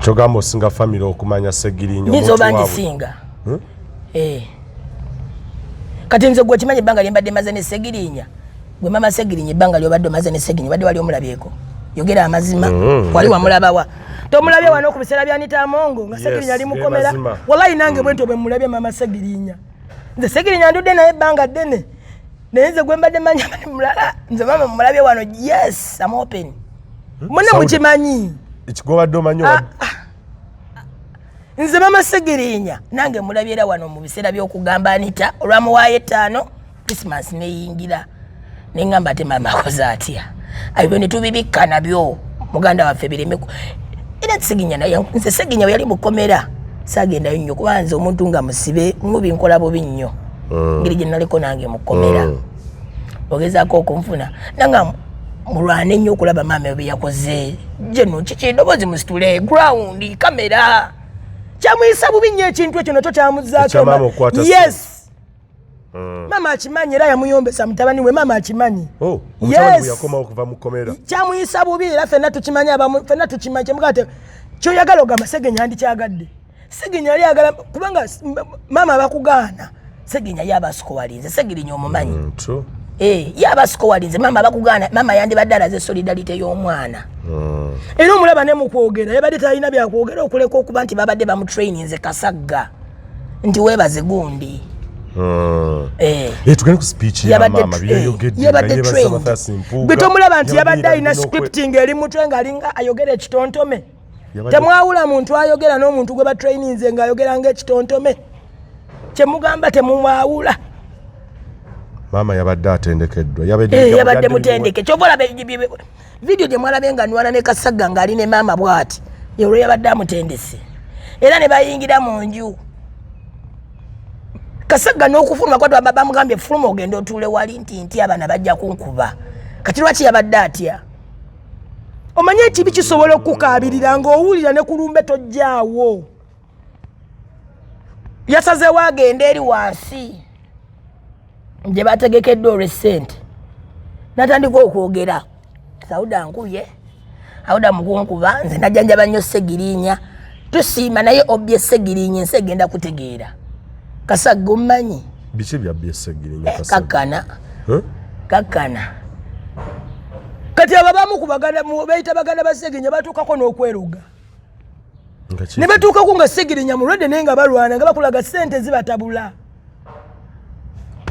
Kyogamba osinga famire okumanya Segirinya? Nyinza oba ngisinga. Eh. Kati nze gwe kimanyi ebbanga lyembadde maze ne Segirinya, gwe mama Segirinya, ebbanga lyobadde omaze ne Segirinya, obadde wali omulabyeko? Yogera amazima. Wali wamulabawa? Tomulabye wano ku biseera bya Anita Amongo nga Segirinya ali mukomera? Wallahi nange bwentyo bwe mulabye mama Segirinya. Nze Segirinya ndudde naye ebbanga ddene, naye nze gwe mbadde manya mulala. Nze mama mulabye wano. Yes, I'm open. Munne mukimanyi. Ekigobadde omanyi. Ah, ah. Nze mama Segirinya nange mulabye era wano mu biseera by'okugamba Anita olwamuwaayo 5, Christmas neyingira, neŋŋamba ate maama akoze atya? Ebyo ne tubibikka nabyo muganda waffe bireme. Era Seginya naye, nze Seginya bwe yali mukomera saagendayo nnyo, kuba nze omuntu nga musibe mubi nkola bubi nnyo. Ngeri gye naliko nange mukomera, ogezaako okunfuna nanga mulwane nnyo okulaba maama bye yakoze geno kiki, eddoboozi musitule, ground camera. Kyamuyisa bubi nnyo ekintu ekyo, nakyo kyamuzaako. Yes, Maama akimanyi era yamuyombesa mutabani we. Maama akimanyi. Oh, yes, kyamuyisa bubi era fenna tukimanyi, abamu fenna tukimanyi. Kyemugaa te kyoyagala ogamba Segenya andikyagadde. Segenya yali agala kubanga maama abakugaana Segenya ye abasikowalinze. Segirinya omumanyi. Eh, ye abasikowalinze maama abakugaana. Maama yandibadde alaze solidarity y'omwana. Era omulaba ne mukwogera yabadde talina byakwogera okuleka okuba nti babadde bamutraininze Kasagga nti weebaze gundi. Eh. Eh, tugende ku speech ya mama, byeyogedde. Yabadde trained. Gwe tomulaba nti yabadde alina scripting eri mutwe ng'alinga ayogera ekitontome? Temwawula muntu ayogera n'omuntu gwe batraininze ng'ayogera ng'ekitontome? Kyemugamba temumwawula. Maama yabadde atendekeddwa. Yabadde mutendeke. Kyova olaba vidiyo gye mwalabye nga nwana ne Kasagga ng'ali ne maama bw'ati, olwo yabadde amutendese. Era ne bayingira mu nju, Kasagga n'okufuluma kwatu bamugambye, "Fuluma ogende otuule wali," nti abaana bajja kunkuba. Kati lwaki yabadde atya? Omanye ekibi kisobola okukaabirira ng'owulira ne kulumbe tojjaawo. Yasazeewo agenda eri wansi gye bategekeddwa olw'essente, natandika okwogera, "Sauda nkubye, Auda mukunkuba, nze najjanjaba nnyo Segirinya, tusiima, naye obbye Segirinya, ensi egenda kutegeera." Kasagga omumanyi. Biki byabbye Segirinya? Eh, kakkana, kakkana. Kati abo abamu ku baganda beyita baganda ba Segirinya batuukako n'okweruga ne batuukako nga Segirinya mulwadde, naye nga balwana nga bakulaga sente zibatabula.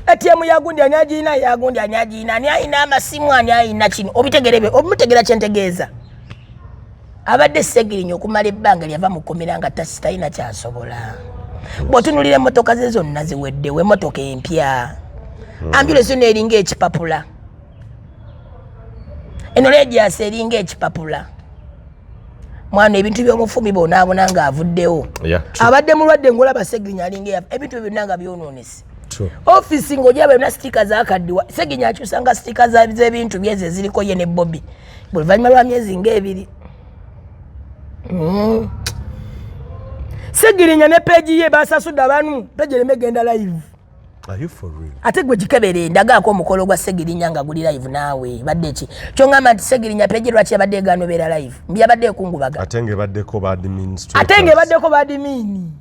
ATM yagundi ani agirina? Yagundi ani agirina? Ani ayina amasimu? Ani ayina kino? Obitegere ebyo? Omutegera kyentegeeza? Abadde Segirinya okumala ebbanga lyava mukomera nga talina kyasobola. Bw'otunulira emmotoka ze zonna ziweddewo, emmotoka empya, ambulance yonna eringa ekipapula, eno Regius eringa ekipapula. Mwana, ebintu by'omufumi bonaabona ng'avuddewo. Abadde mulwadde ng'olaba Segirinya alinga eyafa, ebintu bye byonna nga byonoonese. Ofiisi ng'ojaba yonna sticker zakaddiwa. Seginya akyusa nga sticker z'ebintu byeze eziriko ye ne Bobi buli luvannyuma lwa myezi ng'ebiri. Segirinya ne page ye basasudde abantu, page ereme genda live. Are you for real? Ate gwe gikebere, ndagaako omukolo gwa Segirinya nga guli live naawe. Badde ki kyoŋŋamba nti Segirinya page lwaki yabadde egaana obeera live? Mbi yabadde ekungubaga. Ate ng'ebaddeko ba administrators. Ate ng'ebaddeko ba admin.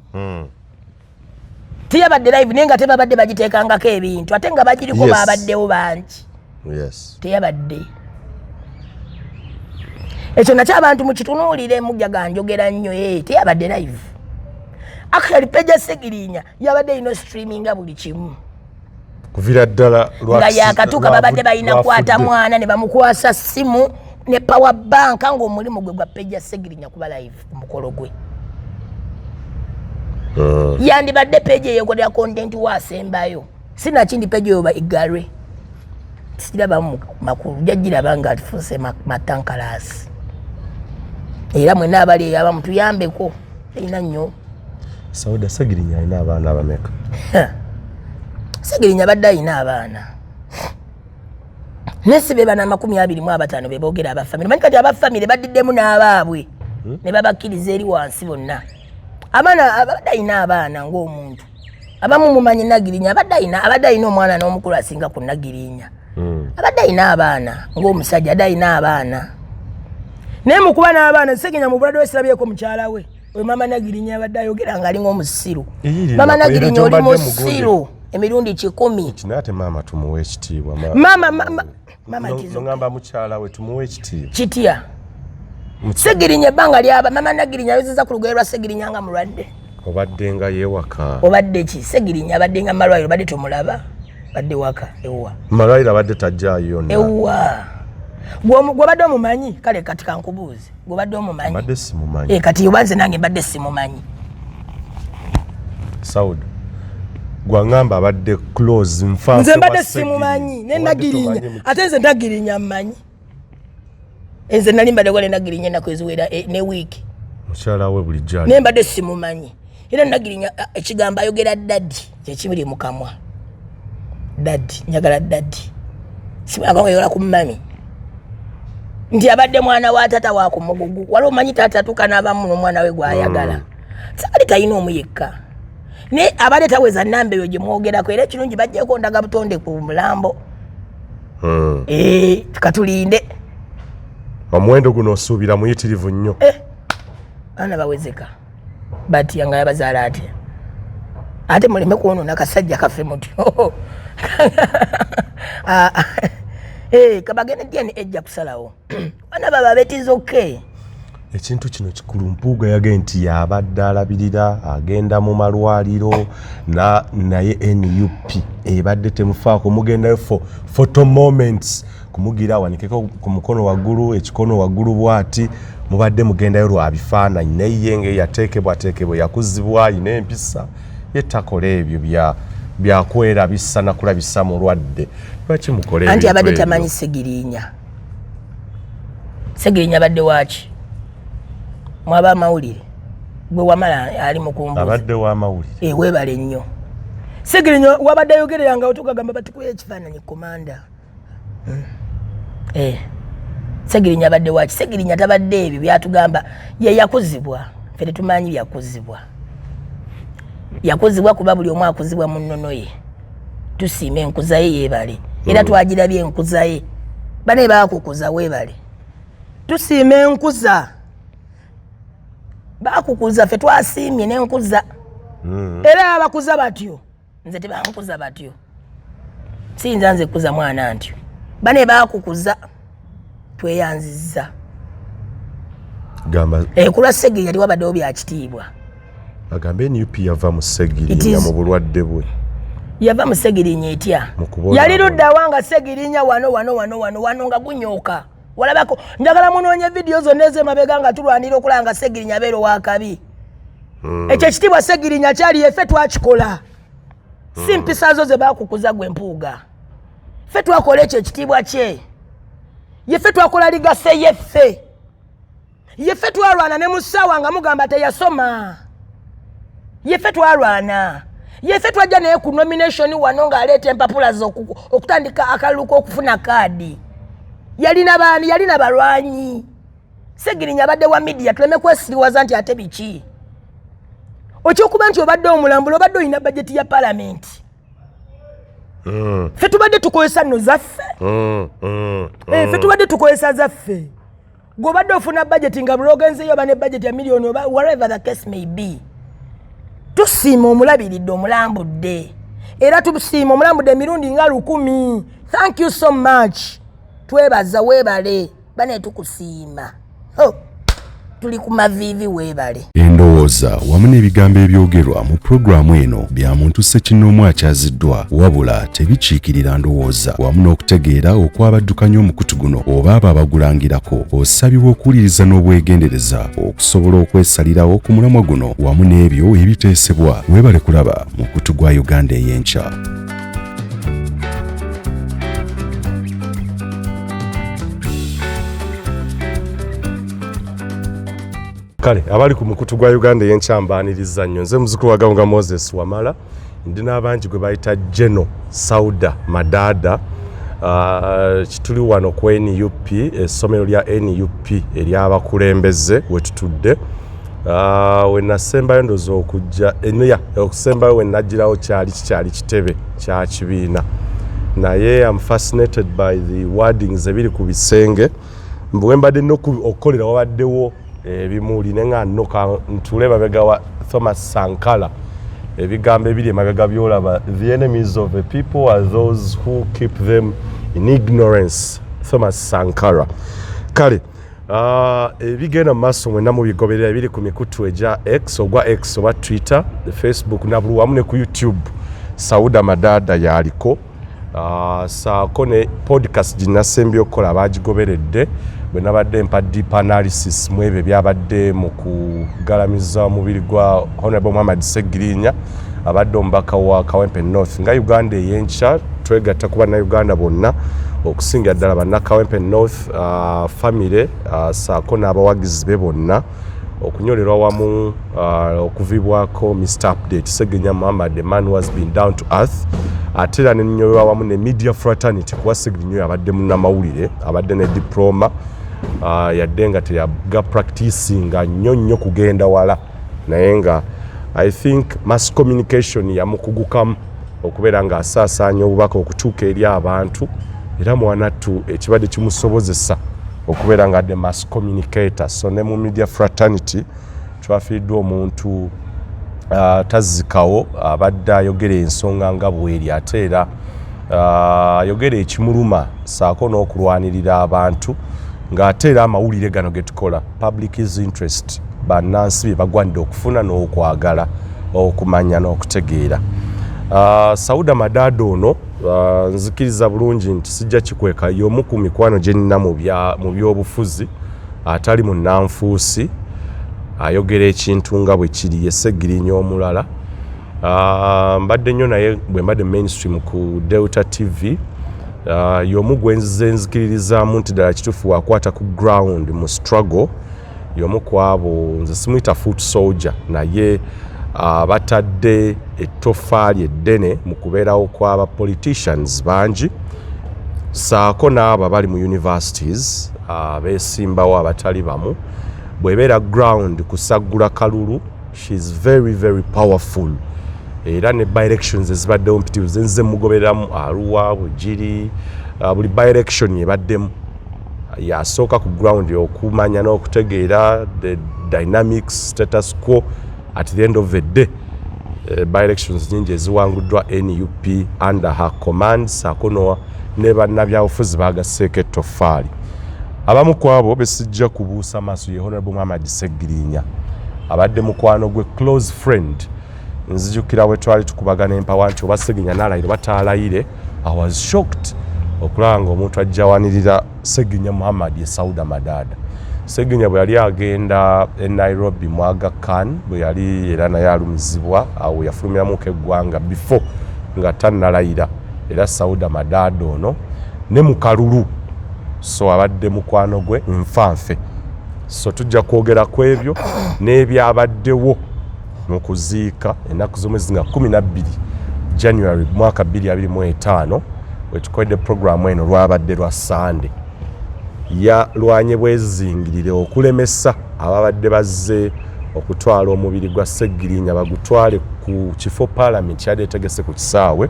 Teyabadde live, naye nga tebabadde bagiteekangako ebintu, ate nga bagiriko. Babaddewo bangi. Teyabadde. Ekyo nakyo abantu mukitunuulire, mujjaga njogera nnyo. Eh, teyabadde live. Actually page ya Segirinya yabadde erina streaminga buli kimu. Kuvira ddala nga yakatuuka babadde balina kwata mwana ne bamukwasa simu ne power bank, ng'omulimu gwe gwa page ya Segirinya kuba live ku mukolo gwe. Yandibadde page eyekolera content waasembayo, sinakindi page oyo iggalwe, sirabamu makulu. Jajiraba nga afuuse matankalasi. Era mwena abali eyo abamu tuyambeko, erina nnyo. Sauda, Segirinya alina abaana abameka? Segirinya abadde alina abaana, naye si be bana 25 beboogera. Abafamire manyi kati abafamire baddiddemu n'abaabwe ne babakkiriza eri wansi bonna. Abaana abadde alina abaana ng'omuntu abamu mumanyi Nagirinya abadde alina omwana n'omukulu asinga ku Nagirinya. Abadde alina abaana ng'omusajja, adde alina abaana. Naye mukuba n'abaana, Segirinya mu bulwadde wesirabyeko mukyala we oyo Mama Nagirinya abadde ayogera nga alinga omusiru. Mama Nagirinya, oli musiru emirundi 100. Kinaye ate maama tumuwe ekitiibwa. Mama, mama. Nongamba mukyala we tumuwe ekitiibwa. Kitya? Segirinya ebbanga lyaba Mama Nagirinya ayozeza ku lugoye lwa Segirinya nga mulwadde. Obadde nga yewaka. Obadde ki? Segirinya abadde nga malwaliro, badde tomulaba, badde waka ewa. Malwaliro abadde tajjaayo yonna. Ewa gwobadde omumanyi? Kale kati kankubuuze, gwobadde omumanyi? Mbadde simumanyi. Eh, kati oba nze nange mbadde simumanyi. Saud gwaŋŋamba abadde close nfa. Nze mbadde simumanyi nenagirinya, ate nze nagirinya mmanyi. Nze nali mbadde gwa nenagirinya ennaku eziwera ne wiiki. Mukyala we bulijjo. Naye mbadde simumanyi. Era nagirinya ekigambo ayogera "daddy" kyekibiri mu kamwa. "Daddy, njagala daddy." Simwagayogera ku mummy nti abadde mwana wa tata wa ku mugugu. Wali omanyi taata atuuka n'abamu n'omwana we gwayagala. Saali talina omu yekka, naye abadde taweza namba eyo gye mwogerako. Era ekirungi bajjeko ndaga butonde ku mulambo. Eh, tukatulinde. Omuwendo guno osuubira muyitirivu nnyo. Baana bawezeka batya nga yabazaala atya? Ate muleme kwonoona kasajja kaffe mutyo. Ah, ah. Eh, kabagende DNA ejja kusalawo. Baana baba betizoke. Ekintu kino kikulu. Mpuuga yagee nti yabadde alabirira, agenda mu malwaliro naye NUP ebadde temufaako. Mugendayo for photo moments, kumugira awanikeko ku mukono waggulu, ekikono waggulu bwati. Mubadde mugendayo lwa bifaananyi, naye ye nga yateekebwa teekebwa, yakuzibwa, ayina empisa, ye takola ebyo byakwerabisa nakulabisa mulwadde. Lwaki mukola Anti ebintu abadde ebyo? Tamanyi Segirinya. Segirinya abadde waaki? Mwaba amawulire gwe wamala ali mukumbuza. Abadde w'amawulire. Eh, weebale nnyo. Segirinya wabadde ayogerera nga otukagamba batikuya ekifaananyi komanda. Eh. Segirinya abadde waki? Segirinya tabadde ebyo byatugamba. Ye yakuzibwa, ffe tetumanyi byakuzibwa. Yakuzibwa kuba buli omu akuzibwa mu nnono ye. Tusiima enkuza ye, yeebale era. Twagirabye enkuza ye. Bane bakukuza, weebale, tusiima enkuza bakukuza. Ffe twasiimye n'enkuza. Era babakuza batyo, nze tebankuza batyo. Siyinza nze kukuza mwana ntyo. Bane bakukuza, tweyanzizza. Gamba. Eh, ku lwa Segiri yali wabaddewo bya kitiibwa. Agambe NUP yava mu Segirinya mu bulwadde bwe. Yava mu Segirinya etya? Mu kubona. Yali luddawa nga Segirinya wano wano wano wano wano nga gunyooka? Walabako? Njagala munoonye vidiyo zonna ez'emabega nga tulwanira okulaba nga Segirinya abeera owakabi. Ekyo ekitiibwa Segirinya kyali, efe twakikola, si mpisa zo ze bakukuza gwe Mpuuga. Ffe twakola ekyo ekitiibwa kye, yeffe twakola legacy yeffe, yeffe twalwana ne mu ssaawa nga mugamba teyasoma. Yeffe twalwana, yeffe twajja naye ku nomination wano ng'aleeta empapula ze okutandika akalulu k'okufuna kaadi. Yalina baani? Yalina balwanyi. Segirinya abadde wa media, tuleme kwesiriwaza nti ate biki. Okyokuba nti obadde omulambula, obadde olina bajeti ya palamenti. Ffe tubadde tukozesa nno zaffe. Eh, ffe tubadde tukozesa zaffe. Gweobadde ofuna bajeti nga buli ogenzeyo oba ne bajeti ya miliyoni oba whatever the case may be. Tusiima omulabiridde, omulambudde, era tusiima omulambudde emirundi nga 1000. Thank you so much, twebaza, weebale bane, tukusiima. Oh, tuli ku maviivi, weebale. Endowooza wamu n'ebigambo ebyogerwa mu pulogulaamu eno bya muntu ssekinnoomu akyaziddwa, wabula tebikiikirira ndowooza wamu n'okutegeera okw'abaddukanya omukutu guno oba abo abagulangirako. Osabibwa okuwuliriza n'obwegendereza okusobola okwesalirawo ku mulamwa guno wamu n'ebyo ebiteesebwa. Weebale kulaba mukutu gwa Uganda ey'enkya. Kale abali ku mukutu gwa Uganda ey'enkya, mbaaniriza nnyo. Nze muzukulu wa Gawunga Moses Wamala, ndi n'abangi gwe bayita Geno Sauda Madaada. Kituli wano ku NUP, essomero lya NUP ery'abakulembeze wetutudde. We nasembayo ndoza okujja enoya okusembayo we nagirawo kyali kikyali kitebe kya kibiina, naye am fascinated by the wordings ebiri ku bisenge. Mbu wembadde okukolera wabaddewo ebimuli, ne nga nnoka ntuule mabega wa Thomas Sankara. Ebigambo ebiri emabega byolaba, "The enemies of the people are those who keep them in ignorance," Thomas Sankara. Kale ebigenda mu maaso mwenna mubigoberera, ebiri ku mikutu egya X, ogwa X oba Twitter, Facebook na buli wamu, ne ku YouTube. Sauda Madada yaliko, saako ne podcast ginasembye okukola bagigoberedde bwe nabadde mpa deep analysis mu ebyo ebyabadde mu kugalamiza omubiri gwa Honorable Muhammad Segirinya, abadde omubaka wa Kawempe North. Nga Uganda Eyenkya twegatta ku Bannayuganda bonna, okusingira ddala Bannakawempe North family, saako n'abawagizi be bonna, okunyolerwa wamu okuvibwako Mr Update Segenya Muhammad, the man who has been down to earth. Ate era nenyolerwa wamu ne media fraternity, kuba Segenya abadde munnamawulire, abadde ne diploma, yadde nga teyaga practicinga nnyo nnyo kugenda wala, naye nga I think mass communication yamukugukamu okubeera ng'asaasaanya obubaka okutuuka eri abantu. Era mwanattu ekibadde kimusobozesa okubeera nga adde mass communicator. So ne mu media fraternity twafiiriddwa omuntu tazikawo, abadde ayogera ensonga nga bweri, ate era ayogera ekimuluma, saako n'okulwanirira abantu, ng'ate era amawulire gano ge tukola, public is interest, bannansi bye bagwanidde okufuna n'okwagala okumanya n'okutegeera. Sauda Madada ono, nzikiriza bulungi nti sijja kikweka, y'omu ku mikwano gye nnina mu byobufuzi atali munnanfuusi, ayogera ekintu nga bwe kiri. Ye Segirinya omulala. Mbadde nnyo naye bwe mbadde mainstream ku Delta TV. Y'omu gwe nzize nzikiririzaamu nti ddala kituufu wakwata ku ground mu struggle. Y'omu ku abo, nze simuyita foot soldier, naye batadde ettofaali eddene mu kubeerawo kw'aba politicians bangi, saako n'abo abali mu universities abeesimbawo abatali bamu. Bw'ebeera ground kusaggula kalulu, she's very very powerful. Era ne by-elections ezibaddewo mpitirivu zenze mugobereramu, Arua, Bugiri, buli by-election ebaddemu yasooka ku ground okumanya n'okutegeera the dynamics, status quo. At the end of the day, by-elections nyingi eziwanguddwa NUP under her command, saako ne bannabyabufuzi bagasseeko ettoffaali. Abamu ku abo besijja kubuusa maaso ye Honorable Muhammad Segirinya, abadde mukwano gwe, close friend. Nzijukira bwe twali tukubagana empawa nti oba Segirinya n'alayire oba taalayire. I was shocked okulaba nga omuntu ajja awanirira Segirinya Muhammad ye Sauda Madada. Segirinya bwe yali agenda e Nairobi mu Aga Khan, bwe yali era naye alumizibwa, awo yafulumiramuko eggwanga before nga tannalayira. Era Sauda Madada ono ne mu kalulu, so abadde mukwano gwe nfanfe. So tujja kwogera ku ebyo n'ebyabaddewo mu kuziika ennaku z'omwezi nga 12 January mwaka 2025 wetukoledde programu eno. Lwabadde lwa Sande, yalwanye bwezingirire okulemesa ababadde bazze okutwala omubiri gwa Segirinya bagutwale ku kifo Paalamenti yadde etegese ku kisaawe,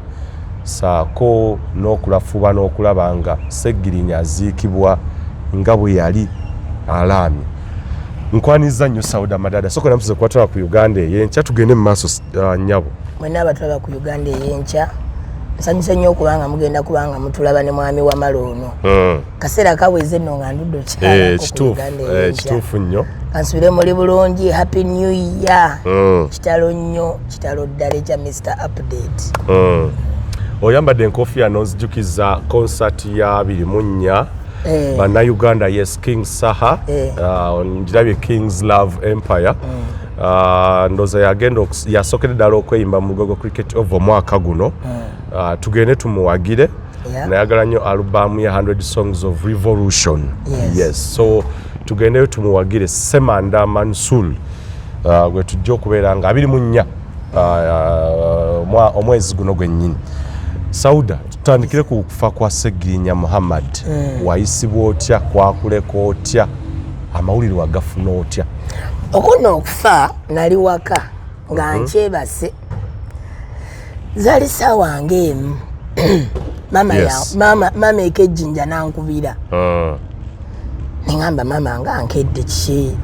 saako n'okulafuba n'okulaba nga Segirinya aziikibwa nga bwe yali alaamye. Nkwaniza nnyo Sauda Madada, soka namutuze kubatwala ku Uganda Eyenkya, tugende mu maaso, nyabo. Mwenna abatulaba ku Uganda Eyenkya, nsanyuse nnyo okubanga mugenda kubanga mutulaba ne mwami Wamala ono. Kaseera kaweze nno nga ndudde okyalako ku Uganda Eyenkya. Kituufu nnyo. Kansubire muli bulungi. Happy New Year. Kitalo nnyo, kitalo ddala ekya Mr Update. Oyambadde enkofiira n'onzijukiza concert ya 24 Bannayuganda. Yes, King Saha. Ngirabye, Kings Love Empire. Ndowooza yagenda yasookera ddala okweyimba mu Lugogo Cricket Oval omwaka guno. Tugende tumuwagire. Nayagala nnyo alubamu ya 100 Songs of Revolution. Yes, so tugendeyo tumuwagire Semanda Mansul, gwe tujja okubeera nga 24 omwezi guno gwennyini. Sauda, tutandikire ku kufa kwa Segirinya Muhammad. Wayisibwa otya? Kwakuleka otya? Amawulire wagafuna otya? Okuno okufa nali waka nga nkyebase, zaali saawa ng'emu. Mama mama ekejjinja nankubira. Neŋamba maama nga nkedde kiki?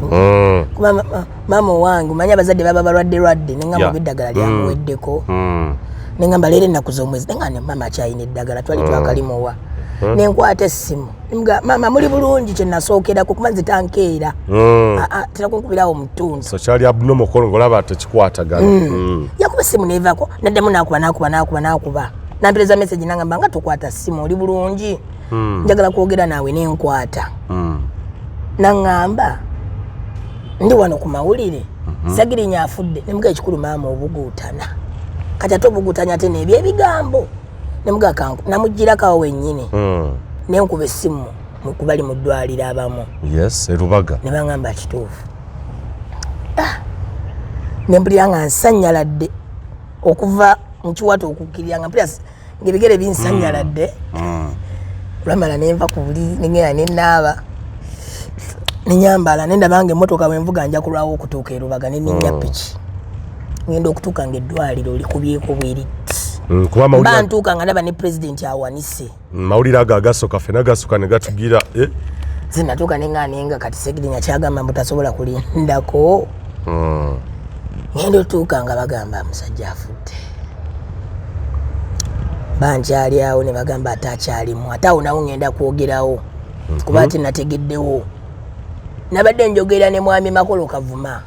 Kuba maama owange omanyi abazadde baba balwadde lwadde, neŋamba oba eddagala lyamuweddeko. Neŋamba leero ennaku z'omwezi, neŋamba ne maama akyalina eddagala, twali twakalimuwa. Nenkwata essimu, Nga, maama muli bulungi? Kyenasookerako kuba nze tankeera. Ah, ah, tera kunkubirawo mu ttuntu. So kyali abnormal ko ngolaba tekikwatagana. Yakuba essimu nevaako, naddemu nakuba, nakuba, nakuba, nakuba, nampereza message, nangamba nga tokwata ssimu, oli bulungi? Njagala kwogera naawe. Nenkwata, naŋŋamba ndi wano ku mawulire, Sagirinya afudde. Nemuga ekikulu maama obuguutana, kati ate obuguutanya ate nebyo ebigambo, nemuga kanku namugirako awo wennyini. Nenkuba essimu kubali mu ddwaliro abamu. Yes, erubaga. Ne baŋŋamba kituufu. Ah! Ne mpulira nga nsannyaladde okuva mu kiwato okukkirira, nga mpulira ng'ebigere binsannyaladde. Olwamala nenva ku buli, nengenda nenaaba, nenyambala, nendaba nga emmotoka bwenvuga nja kulwawo okutuuka erubaga, neninnya piki, ngenda okutuuka nga eddwaliro likubyeko bweriti. Kuba mba mawulire ntuuka nga ndaba ne pulezidenti awanise. Mawulire ago agasoka ffena gasoka ne gatugira, eh? Zinatuuka neŋŋaa nenga kati Segirinya kyagamba mbu tasobola kulindako. Ngenda otuuka nga bagamba musajja afudde. Bankyali awo ne bagamba ate akyalimu, ate awo nawo ngenda kwogerawo kuba ate nategeddewo nabadde njogera ne mwami Makolo Kavuma.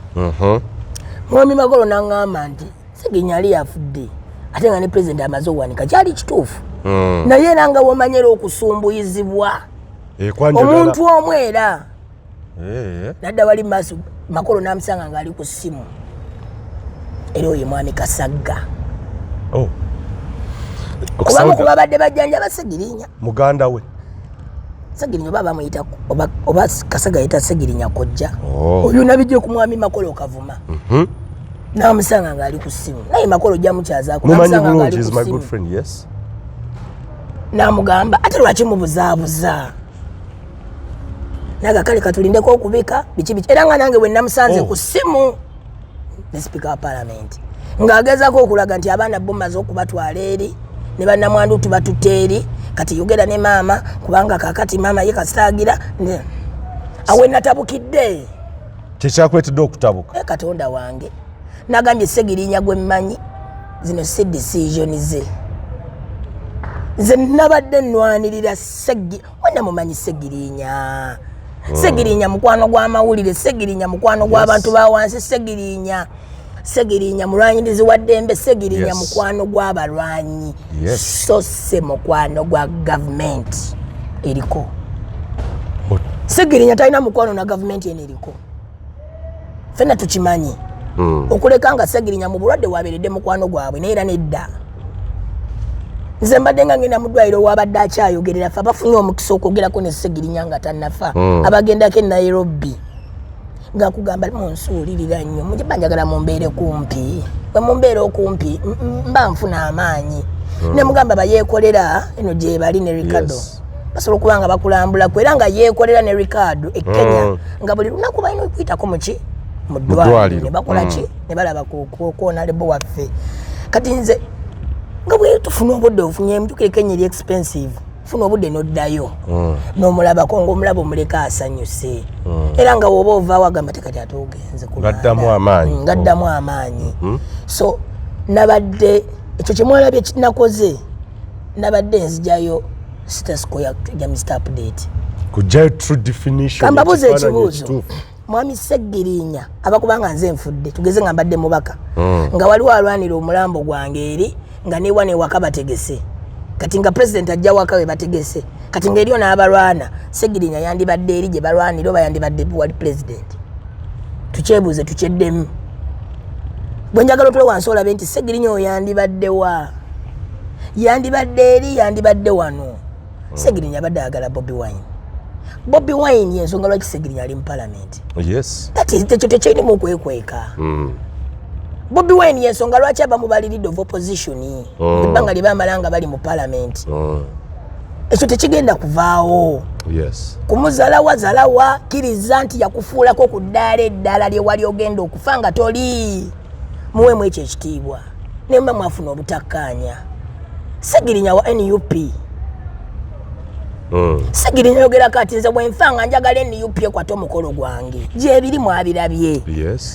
Mwami Makolo naŋŋamba nti Segirinya ali afudde, ate nga ne pulezidenti amaze owanika, kyali kituufu. Naye era nga womanyera okusumbuyizibwa Eh, kwanjagala. omuntu omu era nadda wali maaso, Makolo namusanga ngaali ku ssimu, era oyo mwami Kasagga. Oh. Kubamu ku babadde bajjanjaba Segirinya. Muganda we. Segirinya oba bamuyita oba Kasagga yita Segirinya kojja. Oh. Oyo nabijje ku mwami Makolo Kavuma. Namusanga ngaali ku ssimu, naye Makolo ojja mukyazaako. Mumanyi Namusanga ng'ali bulungi, ku is my ssimu. good friend, yes. Namugamba ate lwaki mubuzaabuza, naga kale katulindeko okubika biki biki, era nga nange bwe namusanze Oh. ku ssimu ne sipiika wa palamenti ng'agezaako okulaga nti abaana bo maze okubatwala eri ne bannamwandu tubatutte eri, kati yogera ne maama kubanga kakati maama ye kasitaagira awe natabukidde. Kyekyakuleetedde okutabuka? E Katonda wange, nagambye Segirinya gwe mmanyi, zino si decision ze. Nze nabadde nnwanirira Segi, wena mumanyi Segirinya. Segirinya mukwano gw'amawulire, Segirinya mukwano gw'abantu ba wansi, Segirinya, Segirinya mulwanyirizi wa ddembe, Segirinya mukwano gw'abalwanyi, so se mukwano gwa gavumenti eriko. Segirinya talina mukwano na gavumenti eno eriko, fenna tukimanyi. Okuleka nga Segirinya mu bulwadde wabeeredde mukwano gwabwe, naye era nedda. Nze mbadde nga ngenda mu ddwaliro, wabadde akyayogerera fe abafunye omukisa okwogerako ne Segirinya nga tannafa, abagendako e Nairobi, ngaakugamba munsuulirira nnyo, mujiba njagala mumbeere kumpi, bwe mumbeera okumpi mba nfuna amaanyi. Ne mugamba bayeekolera eno gye bali ne Ricardo, basobola okuba nga bakulambulaku, era nga yeekolera ne Ricardo e Kenya, nga buli lunaku balina okuyitako muki mu ddwaliro ddwaliro. Ne bakola ki, ne balaba ku honourable waffe. Kati nze nga bwe tufuna obudde, ofunye mujukire Kenya eri expensive, funa obudde n'oddayo n'omulabako, ngaomulaba omuleka asanyuse, era nga woba ovaawo agamba tekati ate ogenze ku Ng'addamu lwanda. amaanyi. Ng'addamu amaanyi. So nabadde ekyo kyemwalabye kinakoze, nabadde nzijayo status quo ya Mr Update. Kujjayo true definition Kambabuuza y'ekifaananyi ekibuuzo. ekituufu. Mwami Segirinya, abakubanga nze nfudde, tugeze nga mbadde mubaka, nga waliwo alwanira omulambo gwange eri, nga newa newaka bategese, kati nga president ajja waka we bategese, kati ngaeriyo n'abalwana, Segirinya yandibadde eri gye balwanira oba yandibadde wali president? Tukyebuuze, tukyeddemu. Bwe njagala otule wansi olabe nti Segirinya oyo yandibaddewa, yandibadde eri, yandibadde wano? Segirinya abadde ayagala Bobi Wine. Bobi Wine yensonga lwaki Segirinya ali mu palamenti. That is, ekyo tekyerimu okwekweka. Bobi Wine yensonga lwaki abamu bali leader of opposition ebbanga lye bamala nga bali mu palamenti. Ekyo tekigenda kuvaawo. Kumuzalawa zalawa, kkiriza nti yakufuulako ku ddaala eddala lye wali ogenda okufa nga toli muweemu ekyo ekitiibwa, naye muba mwafuna obutakkaanya. Segirinya wa NUP. Segirinya yogerako ati nze bwenfa nga njagala NUP ekwate omukolo gwange, gyebiri mwabirabye.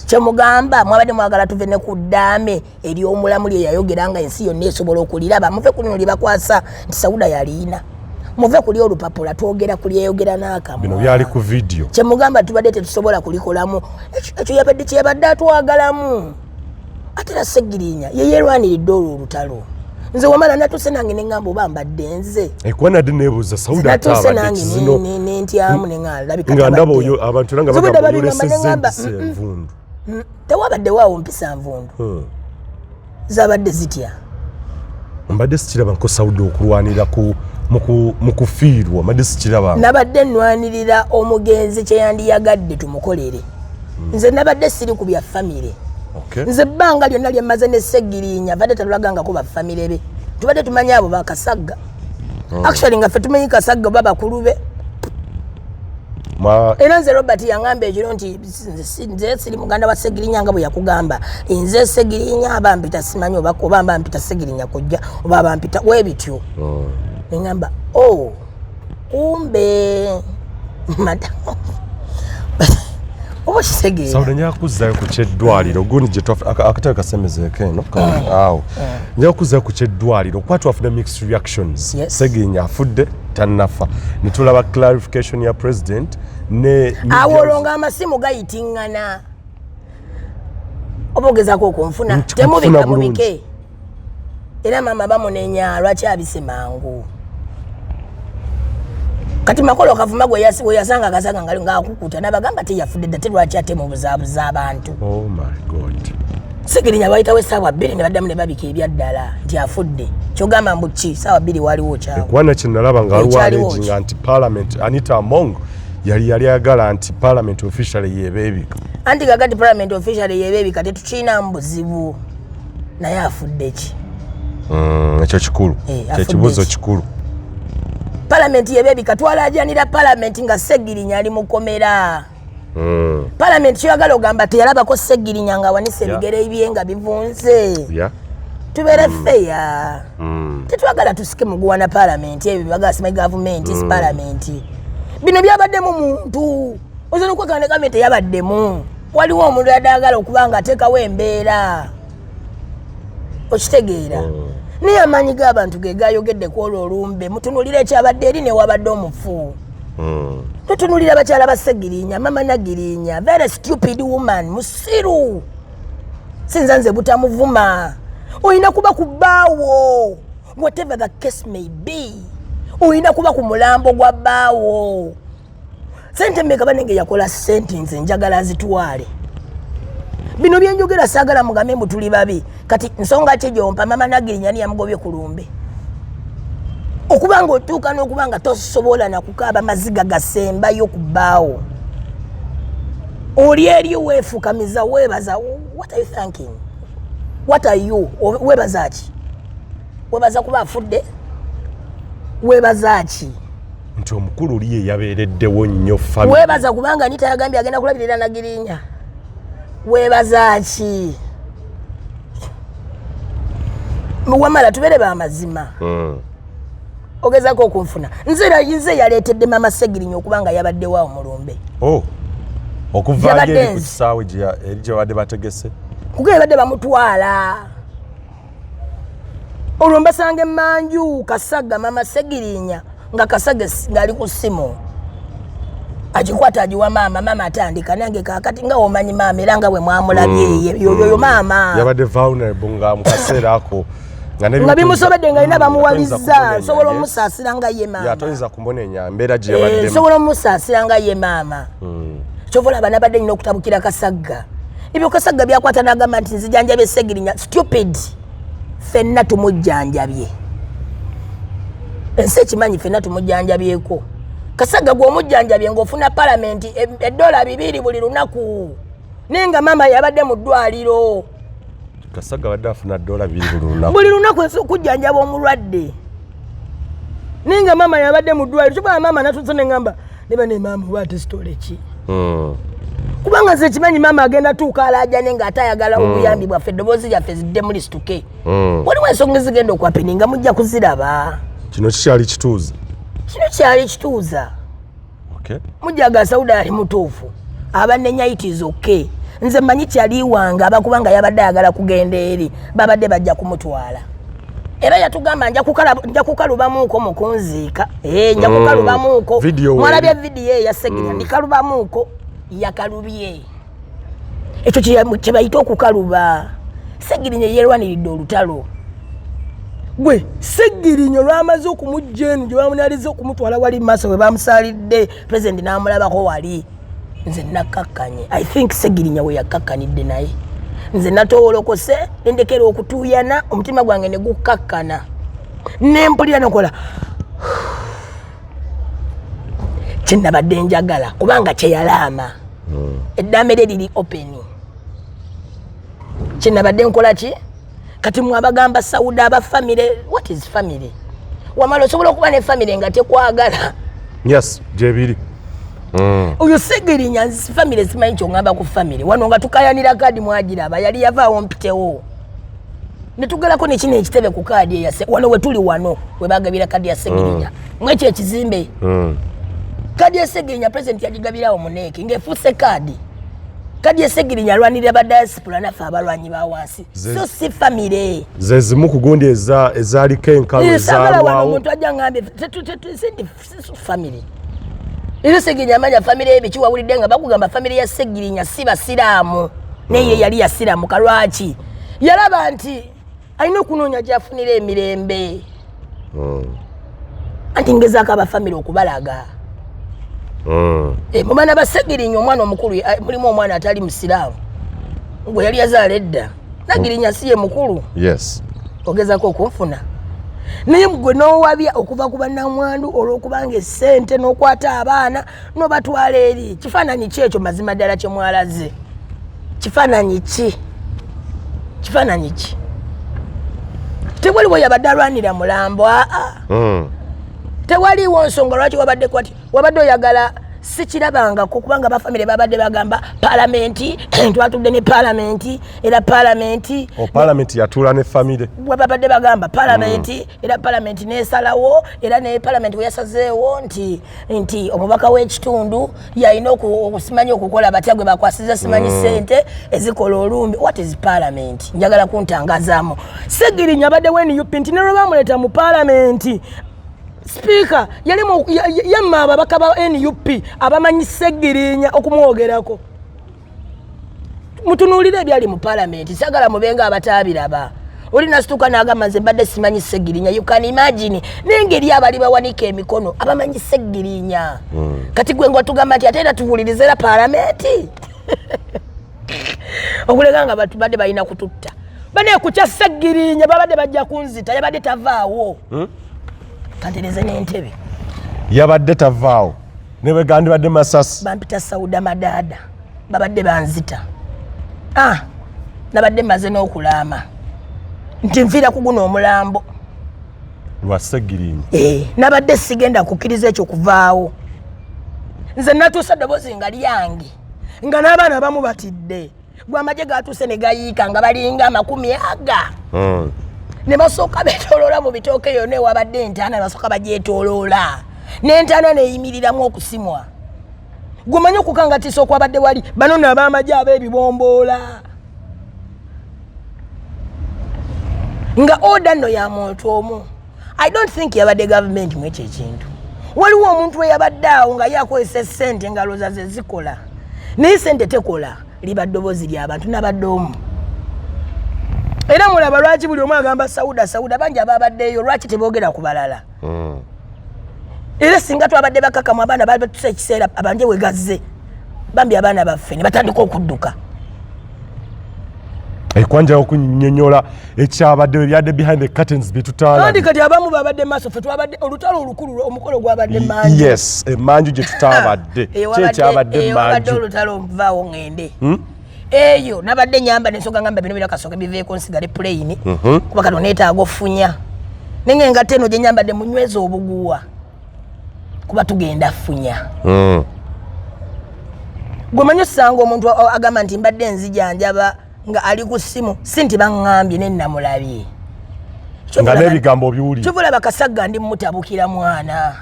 Kyemugamba mwabadde mwagala tuve ne ku ddaame ery'omulamu lye yayogera nga ensi yonna esobola okuliraba. Muve ku lino lye bakwasa nti Sauda yaliina, muve kuli olupapula, twogera kulyeyogera n'akamwa. Bino byali ku vidiyo. Kyemugamba tubadde tetusobola kulikolamu ekyo yabadde kyeyabadde atwagalamu. Ate era Segirinya ye yeerwaniridde olwo olutalo. Nze wamala natuuse nange neŋŋamba oba mbadde nze. Ekuba nadde neebuuza Sauda natuuse atabadde nange kizino nentyamu neŋŋamba nga ndaba oyo abantu era nga Zubeda bagamba babigamba oyolesezza neŋŋamba, empisa envundu. Tewabadde waawo mpisa nvundu, zabadde zitya? Mbadde sikiraba nko Sauda okulwanira mu kufiirwa, mbadde sikiraba. Nabadde nnwanirira omugenzi kyeyandiyagadde tumukolere. Nze nabadde siri ku bya famire. Nze ebbanga lyonna lye mmaze ne Segirinya badde tatulagangako bafamire be, tubadde tumanyi abo bakasagga. Actually nga ffe tumanyi Kasagga oba bakulu be. Era nze Robert yaŋŋamba ekiro nti nze siri muganda wa Segirinya nga bwe yakugamba. Nze Segirinya bampita simanyi oba bampita Segirinya kojja oba bampita webityo. Neŋŋamba o kumbe mata oba kitegeera. Sauda, nja kuzzayo ku kyeddwaliro gundi gye akatebe kasembezeeko eno awo. Nja kuzzayo ku kyeddwaliro kuba twafuna mixed reactions. Segirinya afudde, tannafa, ne tulaba clarification ya president ne awo olwo ng'amasimu gayitiŋŋana oba ogezaako okunfuna. Nti temubika kufuna bulungi. Mubike era maama bamunenya lwaki abise mangu. Kati Makolo Kavuma gwe we yasanga akasanga nga ng'akukuta n'abagamba teyafudde dda, te lwaki ate mubuzaabuza abantu? Oh my God. Segirinya bayitawo essaawa 2 ne baddamu ne babika ebyaddala nti afudde. Kyogamba mbu ki saawa 2 waliwo kyawo? Kuba kye nalaba nga waliwo Ekyaliwo alleging ki? nti parliament, Anita Among yali ayagala nti parliament officially yebeebika. Anti kakati parliament officially yebeebika, tetukiinamu buzibu, naye afudde ki? Ekyo kikulu. Afudde Kyekibuuzo ki? kikulu. Palamenti yebeebika, twalajanira palamenti nga Segirinya ali mukomera. Palamenti kyoyagala ogamba teyalabako Segirinya nga awanise ebigere bye nga bivunze? Tubeere feya. Tetwagala tusike muguwana palamenti ebyo bagala simanyi gavumenti si palamenti. Bino byabaddemu muntu oyinza nokwekana ne gavumenti teyabaddemu. Waliwo omuntu yadde agala okuba nga ateekawo embeera, okitegeera? Naye amaanyi g'abantu ge gayogedde ku olwo olumbe. Mutunulire ekyabadde eri newabadde omufu. Tutunulira bakyala ba Segirinya, mama Nagirinya, very stupid woman, musiru. Sinza nze butamuvuma, olina kuba ku bbaawo, whatever the case may be, olina kuba ku mulambo gwa bbaawo. Sente mmeka banenge yakola sente? Nze njagala azitwale. Bino byenjogera saagala mugambe mbu tuli babi. Kati nsonga ki gyompa? Mama Nagirinya ni yamugobye ku lumbe okuba nga otuuka n'okuba nga tosobola nakukaaba maziga gasembayo ku bbaawo, oli eri weefukamiza weebaza. What are you thanking? What are you weebaza ki? Weebaza kuba afudde? Weebaza ki? Nti omukulu oli ye yabeereddewo nnyo family. Weebaza kubanga Anita yagambye agenda kulabirira Nagirinya? Weebaza ki? Wamala tubeere bamazima. Ogezako okunfuna nze era nze yaleetedde mama Segirinya okuba nga yabaddewo awo mulumbe. Oh. Okuva Yabadde eri ku nze. kisaawe eri gye babadde bategese. Kuba yabadde bamutwala olwo mbasanga emanju Kasaga, mama Segirinya nga Kasaga ng'ali ku ssimu agikwata agiwa maama. Maama atandika nange kakati nga womanyi maama era nga bwe mwamulabye yoyo maama. Yabadde vulnerable nga mu kaseera ako nga bimusobedde nga alina bamuwalizza. Nsobola omusaasira nga ye maama. Toyinza kumunenya mbeera gye Eh, yabaddemu. Nsobola omusaasira nga ye maama. Kyova olaba nabadde nina okutabukira Kasagga. Ebyo Kasagga byakwata n'agamba nti nzijanjabye Segirinya, stupid. Ffenna tumujjanjabye, ensi ekimanyi ffenna tumujjanjabyeko. Kasagga gwe omujjanjabye ng'ofuna palamenti edola 2 buli lunaku, naye nga maama yabadde mu ddwaliro. Kasagga abadde afuna $2 buli lunaku? Buli lunaku okujjanjaba omulwadde, naye nga maama yabadde mu ddwaliro. Kyobaa maama natuze neŋamba neba ne maama oba ate sitole ki? Kubanga nze kimanyi maama agenda tuuka alaajane ng'ate ayagala obuyambi bwaffe, eddoboozi lyaffe ziddemu lisituke. Waliwo ensonga ezigenda okwapeni nga mujja kuziraba. Kino kikyali kituuza. Kino kyali kituuza. Okay. Mujaga Sauda yali mutuufu. Abanenya it is okay. Nze mmanyi kyali wange abakuba nga yabadde ayagala kugenda eri babadde bajja kumutwala. Era yatugamba nja kukalubamuuko mu kunziika. Nja kukalubamuuko. Mwalabye vidiyo eya Segirinya, ndikalubamuuko. Yakalubye. Ekyo kye bayita okukaluba. Segirinya yeerwaniridde olutalo. Gwe Segirinya olwamaze okumujja eno gye bamunaliza okumutwala wali mu maaso we bamusaalidde, pulezidenti n'amulabako wali. Nze nakkakkanye. I think Segirinya we yakkakkanidde naye. Nze natoowolokose ne ndekera okutuuyana, omutima gwange ne gukkakkana. Ne mpulira nokola kye nabadde njagala kubanga kye yalaama. Eddaame lye liri open. Kye nabadde nkola ki? Kati mwe abagamba Sauda aba family, what is family? Wamala osobola okuba ne family nga tekwagala. Yes, gyebiri. Oyo Segirinya family simanyi ky'oŋŋamba ku family. Wano nga tukayanira kaadi mwagiraba, yali yavaawo mpitewo. Ne tugalako ne kino ekitebe ku kaadi eya wano we tuli wano we bagabira kaadi ya Segirinya. Mwekyo ekizimbe. Kaadi ya Segirinya president yagigabirawo mu NEC ng'efuuse kaadi. Kaadi ya Segirinya alwanirira ba diaspora naffe abalwanyi ba wansi. So si family. Ze zimu ku gundi ezaaliko enkalu Saagala wano ezaalwawo. omuntu ajja ngambye, sindi family. Era Segirinya amanya family ye biki wawulidde nga bakugamba family ya Segirinya si basiraamu. Naye ye yali yasiraamuka lwaki? Yalaba nti alina okunoonya gy'afunira emirembe. Anti ngezaako aba family okubalaga. Mu baana ba Segirinya omwana omukulu, mulimu omwana atali musiraamu. Gwe yali yazaala edda. Nagirinya si ye mukulu. Ogezaako okunfuna. Naye gwe n'owabya okuva ku bannamwandu olw'okubanga essente n'okwata abaana n'obatwala eri. Kifaananyi ki ekyo mazima ddala kye mwalaze? Kifaananyi ki? Kifaananyi ki? Tewaliwo yabadde alwanira mulambo, aa. Tewaliwo nsonga lwaki wabadde kwati, wabadde oyagala sikirabangako kubanga ba family babadde bagamba palamenti, twatudde ne palamenti, era palamenti. O palamenti yatuula ne family. Bwe babadde bagamba palamenti, era palamenti nesalawo, era ne palamenti bwe yasazeewo nti omubaka w'ekitundu yalina okusimanyi okukola batya gwe bakwasiza simanyi ssente ezikola olumbi. What is parliament? Njagala kuntangazaamu. Segirinya abadde wa NUP nti ne lwe bamuleeta mu palamenti, Speaker yali yamma ababaka ba NUP abamanyi Segirinya okumwogerako. Mutunuulire ebyali mu palamenti, saagala mubenga abataabiraba. Oli nasituka n'agamba nze mbadde simanyi Segirinya. You can imagine n'engeri abali bawanika emikono abamanyi Segirinya. Kati gwe ng'otugamba nti ate era tuwulirize era palamenti. Okuleka nga batubadde balina kututta. Bane ku kya Segirinya babadde bajja kunzita, yabadde tavaawo. Kantereze n'entebe. Yabadde tavaawo. Ne bwe gandibadde masasi. Bampita Sauda Madaada. Babadde banzita. Nabadde mmaze n'okulaama. Nti nfiira ku guno omulambo. Lwa Segirinya. Nabadde sigenda kukkiriza ekyo kuvaawo. Nze natuusa eddoboozi nga lyange. Nga n'abaana abamu batidde. Gwe amagye gatuuse ne gayiika nga balinga 20 aga. Ne basooka beetooloola mu bitooke yonna ewabadde entaana, ne basooka bagyetooloola. N'entaana neeyimiriramu okusimwa. Gwe omanyi okukangatiisa okwabadde wali, bano nno ab'amagye ab'ebibomboola. Nga order nno ya muntu omu. I don't think yabadde gavumenti mu ekyo ekintu. Waliwo omuntu eyabadde awo nga ye akozesa essente nga alowooza ze zikola. Naye ssente tekola, liba ddoboozi ly'abantu n'abadde omu. Era mulaba lwaki buli omu agamba Sauda, Sauda, bangi ababaddeyo lwaki teboogera ku balala. Era singa twabadde bakakamu abaana baali batuuse ekiseera abanje we gazze, bambi abaana baffe ne batandika okudduka. Ekwanja okunnyonnyola ekyabadde ebyadde behind the curtains bye tutaalabye. Kandi kati abamu babadde maaso, ffe twabadde olutalo olukulu, omukolo gwabadde manju. Yes, emanju gye tutaabadde. Ki ekyabadde Wabadde emanju? olutalo nvaawo ŋŋende. Eyo nabadde nyamba n'ensonga ngamba bino birakasooka biveeko nsigale plane. Kuba kati oneetaaga ofunya. Naye ng'engatto eno gye nyambadde munyweze obuguwa. Kuba tugenda funya. Gwe manyi osanga omuntu agamba nti mbadde nzijanjaba nga ali ku ssimu, si nti baŋŋambye ne namulabye. Nga n'ebigambo obiwulira. Kyova olaba Kasagga ndi mutabukira mwana.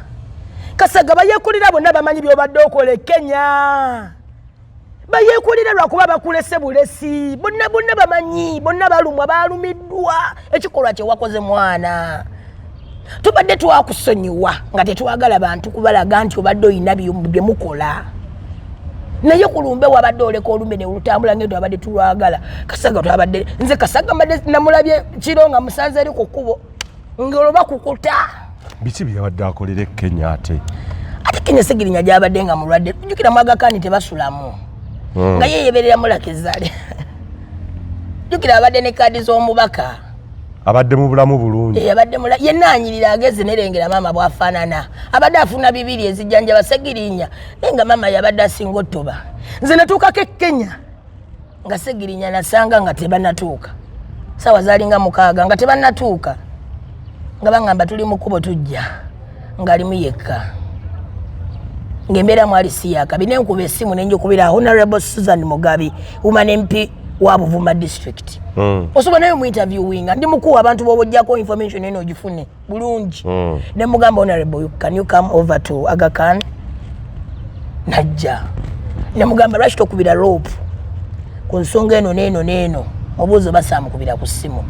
Kasaga bayekulira bonna bamanyi byobadde okola e Kenya. Bayekulira lwakuba bakulese bulesi. Bonna bonna bamanyi, bonna balumwa, balumiddwa ekikolwa kye wakoze mwana. Tubadde twakusonyiwa nga tetwagala bantu kubalaga nti obadde olina bye mukola. Naye ku lumbe wabadde oleka olumbe ne lutambula ng'eddo abadde tulwagala. Kasaga twabadde, nze Kasaga mbadde namulabye kiro nga musanze eri ku kkubo ng'oloba kukuta. Biki bye yabadde akolera e Kenya ate? Ate Kenya Ssegirinya gy'abadde nga mulwadde, jjukira mu Aga Khan tebasulamu. Nga ye yeeberera mulakezale. Jjukira abadde ne kaadi z'omubaka. Abadde mu bulamu bulungi. Abadde yenna anyirira ageze nerengera maama bw'afaanana. Abadde afuna bibiri ezijjanjaba Ssegirinya, naye nga maama yabadde asinga ottoba. Nze natuukako e Kenya nga Ssegirinya nasanga nga tebannatuuka. Ssaawa zaalinga 6 nga tebannatuuka. Nga bangamba tuli mu kkubo tujja, ng'alimu yekka. Ng'embeera mwali si ya kabi, ne nkuba essimu ne njikubira Honorable Susan Mugabi, Woman MP wa Buvuma District. Osobola naye mu interviewinga, ndi mukuwa abantu b'obojjako information eno ogifune bulungi. Ne mugamba Honorable, can you come over to Aga Khan? Najja. Ne mugamba lwaki tokubira rope ku nsonga eno n'eno n'eno, mubuuzo basaamukubira ku ssimu.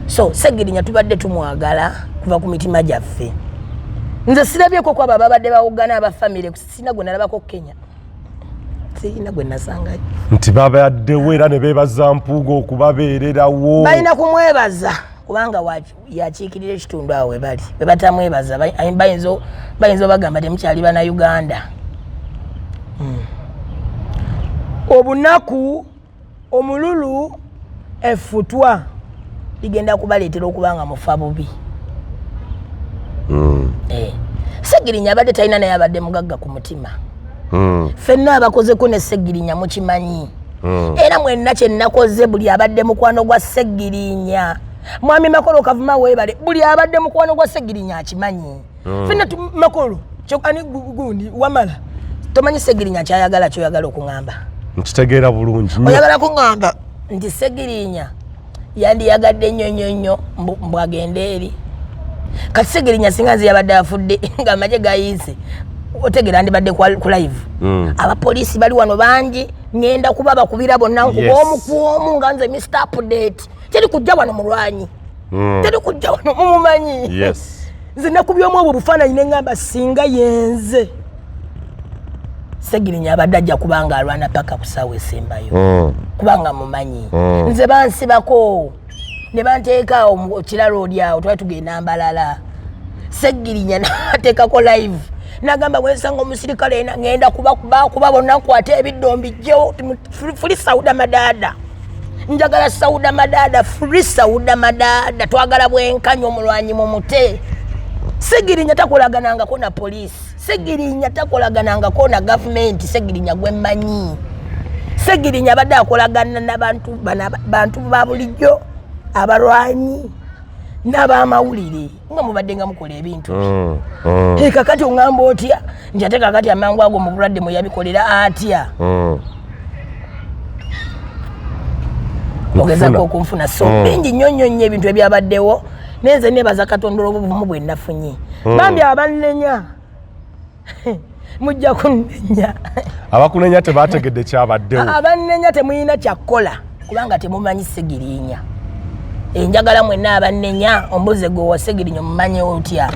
So Ssegirinya tubadde tumwagala kuva ku mitima gyaffe. Nze sirabyeko kwabo ababadde bawogana aba famire, sirina gwe nalabako Kenya. Sirina gwe nasangayo. Nti babaddewo era ne beebaza Mpuuga okubabeererawo. Balina kumwebaza kubanga yakiikirira ekitundu awo we bali. Bwe batamwebaza, bayinza obagamba temukyali bannayuganda. Obunaku, omululu, effutwa ligenda kubaleetera okuba nga mufa bubi. Ssegirinya abadde talina naye abadde mugagga ku mutima. Ffenna abakozeko ne Ssegirinya mukimanyi. Era mwenna kye nnakoze buli abadde mukwano gwa Ssegirinya. Mwami Makolo Kavuma weebale, buli abadde mukwano gwa Ssegirinya akimanyi. Ffenna Makolo, ani gundi wamala. Tomanyi Ssegirinya kyayagala ky'oyagala okuŋŋamba. Nkitegeera bulungi nnyo. Oyagala kuŋŋamba nti Ssegirinya yandiyagadde nnyo nnyo nnyo mbu agende eri. Kati Ssegirinya singa nze yabadde afudde ng'amagye gayiise, otegeera ndibadde ku live. Abapoliisi bali wano bangi, ŋŋenda kuba bakubira bonna nkuba omu ku omu nga nze Mister Update. Teri kujja wano mulwanyi. Teri kujja wano mumumanyi. Nze nakubye omu obwo obufaananyi ne ŋŋamba singa yenze. Ssegirinya abadde ajja kubanga alwana paka ku ssaawa esembayo. Kubanga mumanyi. Nze bansibako ne banteeka awo mu kiralo oli awo, twali tugenda Mbalala. Ssegirinya n'ateekako live. N'agamba bwe nsanga omusirikale ena ŋŋenda kuba bonna nkwate ebiddo mbijjewo, free Sauda Madaada. Njagala Sauda Madaada, free Sauda Madaada, twagala bwenkanya omulwanyi mumute. Ssegirinya takolaganangako na poliisi. Ssegirinya takolaganangako na gavumenti. Ssegirinya gwe mmanyi. Ssegirinya abadde akolagana n'abantu bano, bantu ba bulijjo, abalwanyi n'abamawulire nga mubadde nga mukola ebintu. Kakati oŋŋamba otya nti ate kakati amangu ago mu bulwadde mwe yabikolera atya? Ogezaako okunfuna. So bingi nnyo nnyo nnyo ebintu ebyabaddewo, naye nze neebaza Katonda olw'obuvumu bwe nafunye. Bambi abannenya mujja kunnenya. Abakunenya tebategedde kyabaddewo. Abannenya temulina kyakkola kubanga temumanyi Ssegirinya. Enjagala mwenna abannenya ombuze gwe wa Ssegirinya omumanyi otya?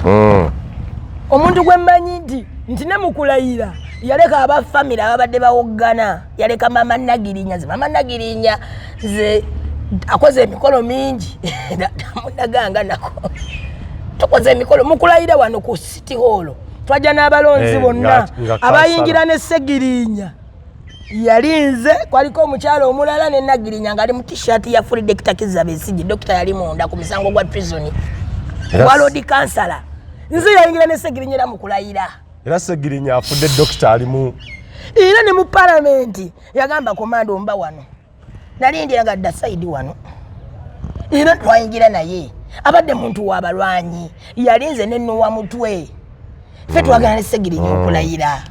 Omuntu gwe mmanyi nti ne mu kulayira yaleka aba famire ababadde bawoggana, yaleka mama Nagirinya. Nze mama Nagirinya nze akoze emikolo mingi tamundaganga nako. Tukoze emikolo mu kulayira wano ku City Hall, twajja n'abalonzi bonna nga abayingira ne Ssegirinya. Yalinze kwaliko omukyala omulala ne Nagirinya ng'ali mu t-shirt ya Free Doctor Kizza Besigye. Dokita yali munda ku musango gwa treason wa Lord Kansala. Nze yayingira ne Ssegirinya era mu kulayira. Era Ssegirinya afudde dokita ali mu era ne mu palamenti yagamba komando mba wano. Nalindira nga dda side wano. Era twayingira naye. Abadde muntu wa balwanyi. Yalinze ne Nowa mutwe. Ffe twagala ne Ssegirinya okulayira.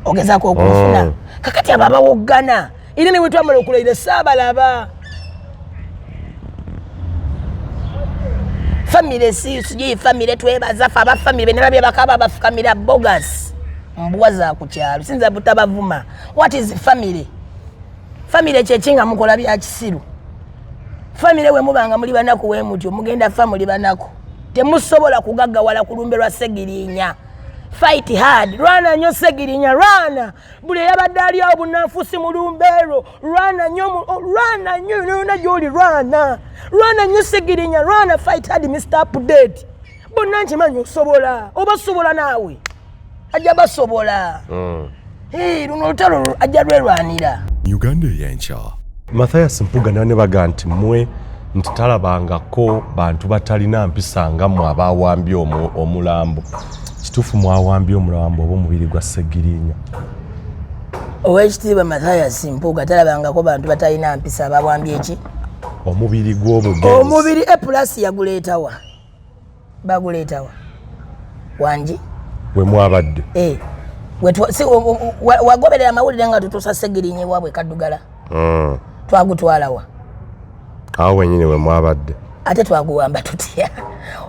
Ogezaako okunfuna. Kakati abo abawoggana. Era ne bwe twamala okulayira saabalaba. Famire si sijui famire, twebaza fe aba famire benalabye bakaba bafukamira bogus mbwa za ku kyalo, sinza butabavuma. What is family? Famire kyeki nga mukola bya kisiru? Famire we mubanga muli banaku we mutyo mugenda fa muli banaku, temusobola kugaggawala ku lumbe lwa Segirinya. Fight hard, lwana nnyo Segirinya, lwana. Buli eyabadde ali awo bunanfusi mu lumbeero, lwana nnyo, lwana nnyo, yona gyoli lwana, lwana nnyo Segirinya, lwana. Fight hard, Mr Update. Bonna nkimanyi osobola, oba sobola naawe ajja basobola. Luno olutalo ajja lwerwanira. Uganda ey'enkya. Mathias Mpuuga nawe ne baga nti mmwe nti talabangako bantu batalina mpisa nga mmwe abawambye omulambo. Kituufu mwawambye omulambo oba omubiri gwa Segirinya? Owekitiibwa Mathias Mpuuga talabangako bantu batalina mpisa abawambye eki? Omubiri gw'omugenzi. Omubiri A Plus yaguleetawa? Baguleetawa wangi? We mwabadde. Eh. Wagoberera amawulire nga tutuusa Segirinya ewaabwe Kaddugala? Twagutwalawa? Awo wenyini we mwabadde. Ate twaguwamba tutya?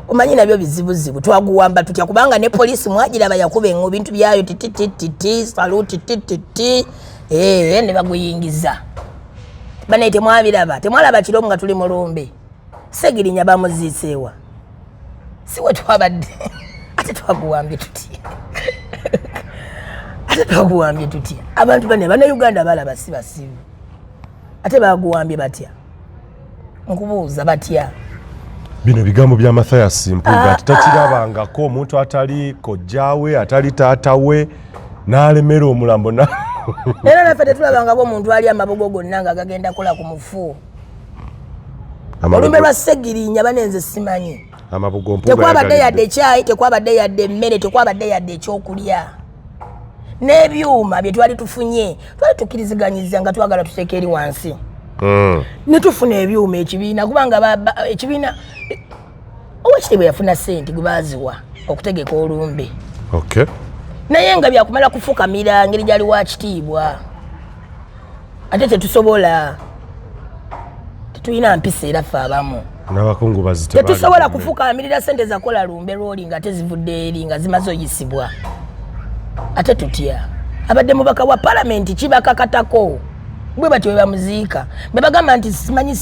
Omanyi nabyo bizibuzibu. Twaguwamba tutya? Kubanga ne poliisi mwagiraba yakuba engo bintu byayo titititi saluti tititi ne baguyingiza. Banaye temwabiraba, temwalaba kiro nga tuli mulumbe Segirinya bamuziiseewa? Si we twabadde? Ate twaguwambye tutya? Ate twaguwambye tutya? Abantu bane Bannayuganda balaba si basibu. Ate baguwambye batya? Nkubuuza, batya? Bino bigambo bya Mathias Mpuuga nti takirabangako omuntu atali kojjaawe, atali taata we, n'alemera omulambo Era naffe tetulabangako omuntu ali amabugo gonna nga gagenda kola ku mufu. Olumbe lwa Segirinya banenze simanyi. Amabugo Mpuuga Tekwabadde yagalidde. yadde kyayi, tekwabadde yadde emmere, tekwabadde yadde ekyokulya. N'ebyuma bye twali tufunye twali tukkiriziganyiza nga twagala tuteeka eri wansi ne tufuna ebyuma ekibiina, kubanga ekibiina owekitiibwa yafuna sente gwe baaziwa okutegeka olumbe. Naye nga byakumala kufukamira ngeri gyali wa kitiibwa, ate tetusobola, tetulina mpisa era ffe abamu. N'abakungubazi tetusobola kufukamirira sente zakola lumbe lwoli nga ate zivudde eri nga zimaze oyisibwa. Ate tutya? Abadde mubaka wa palamenti, kibakakatako bwe batyo bwe bamuziika, bwe bagamba nti simanyi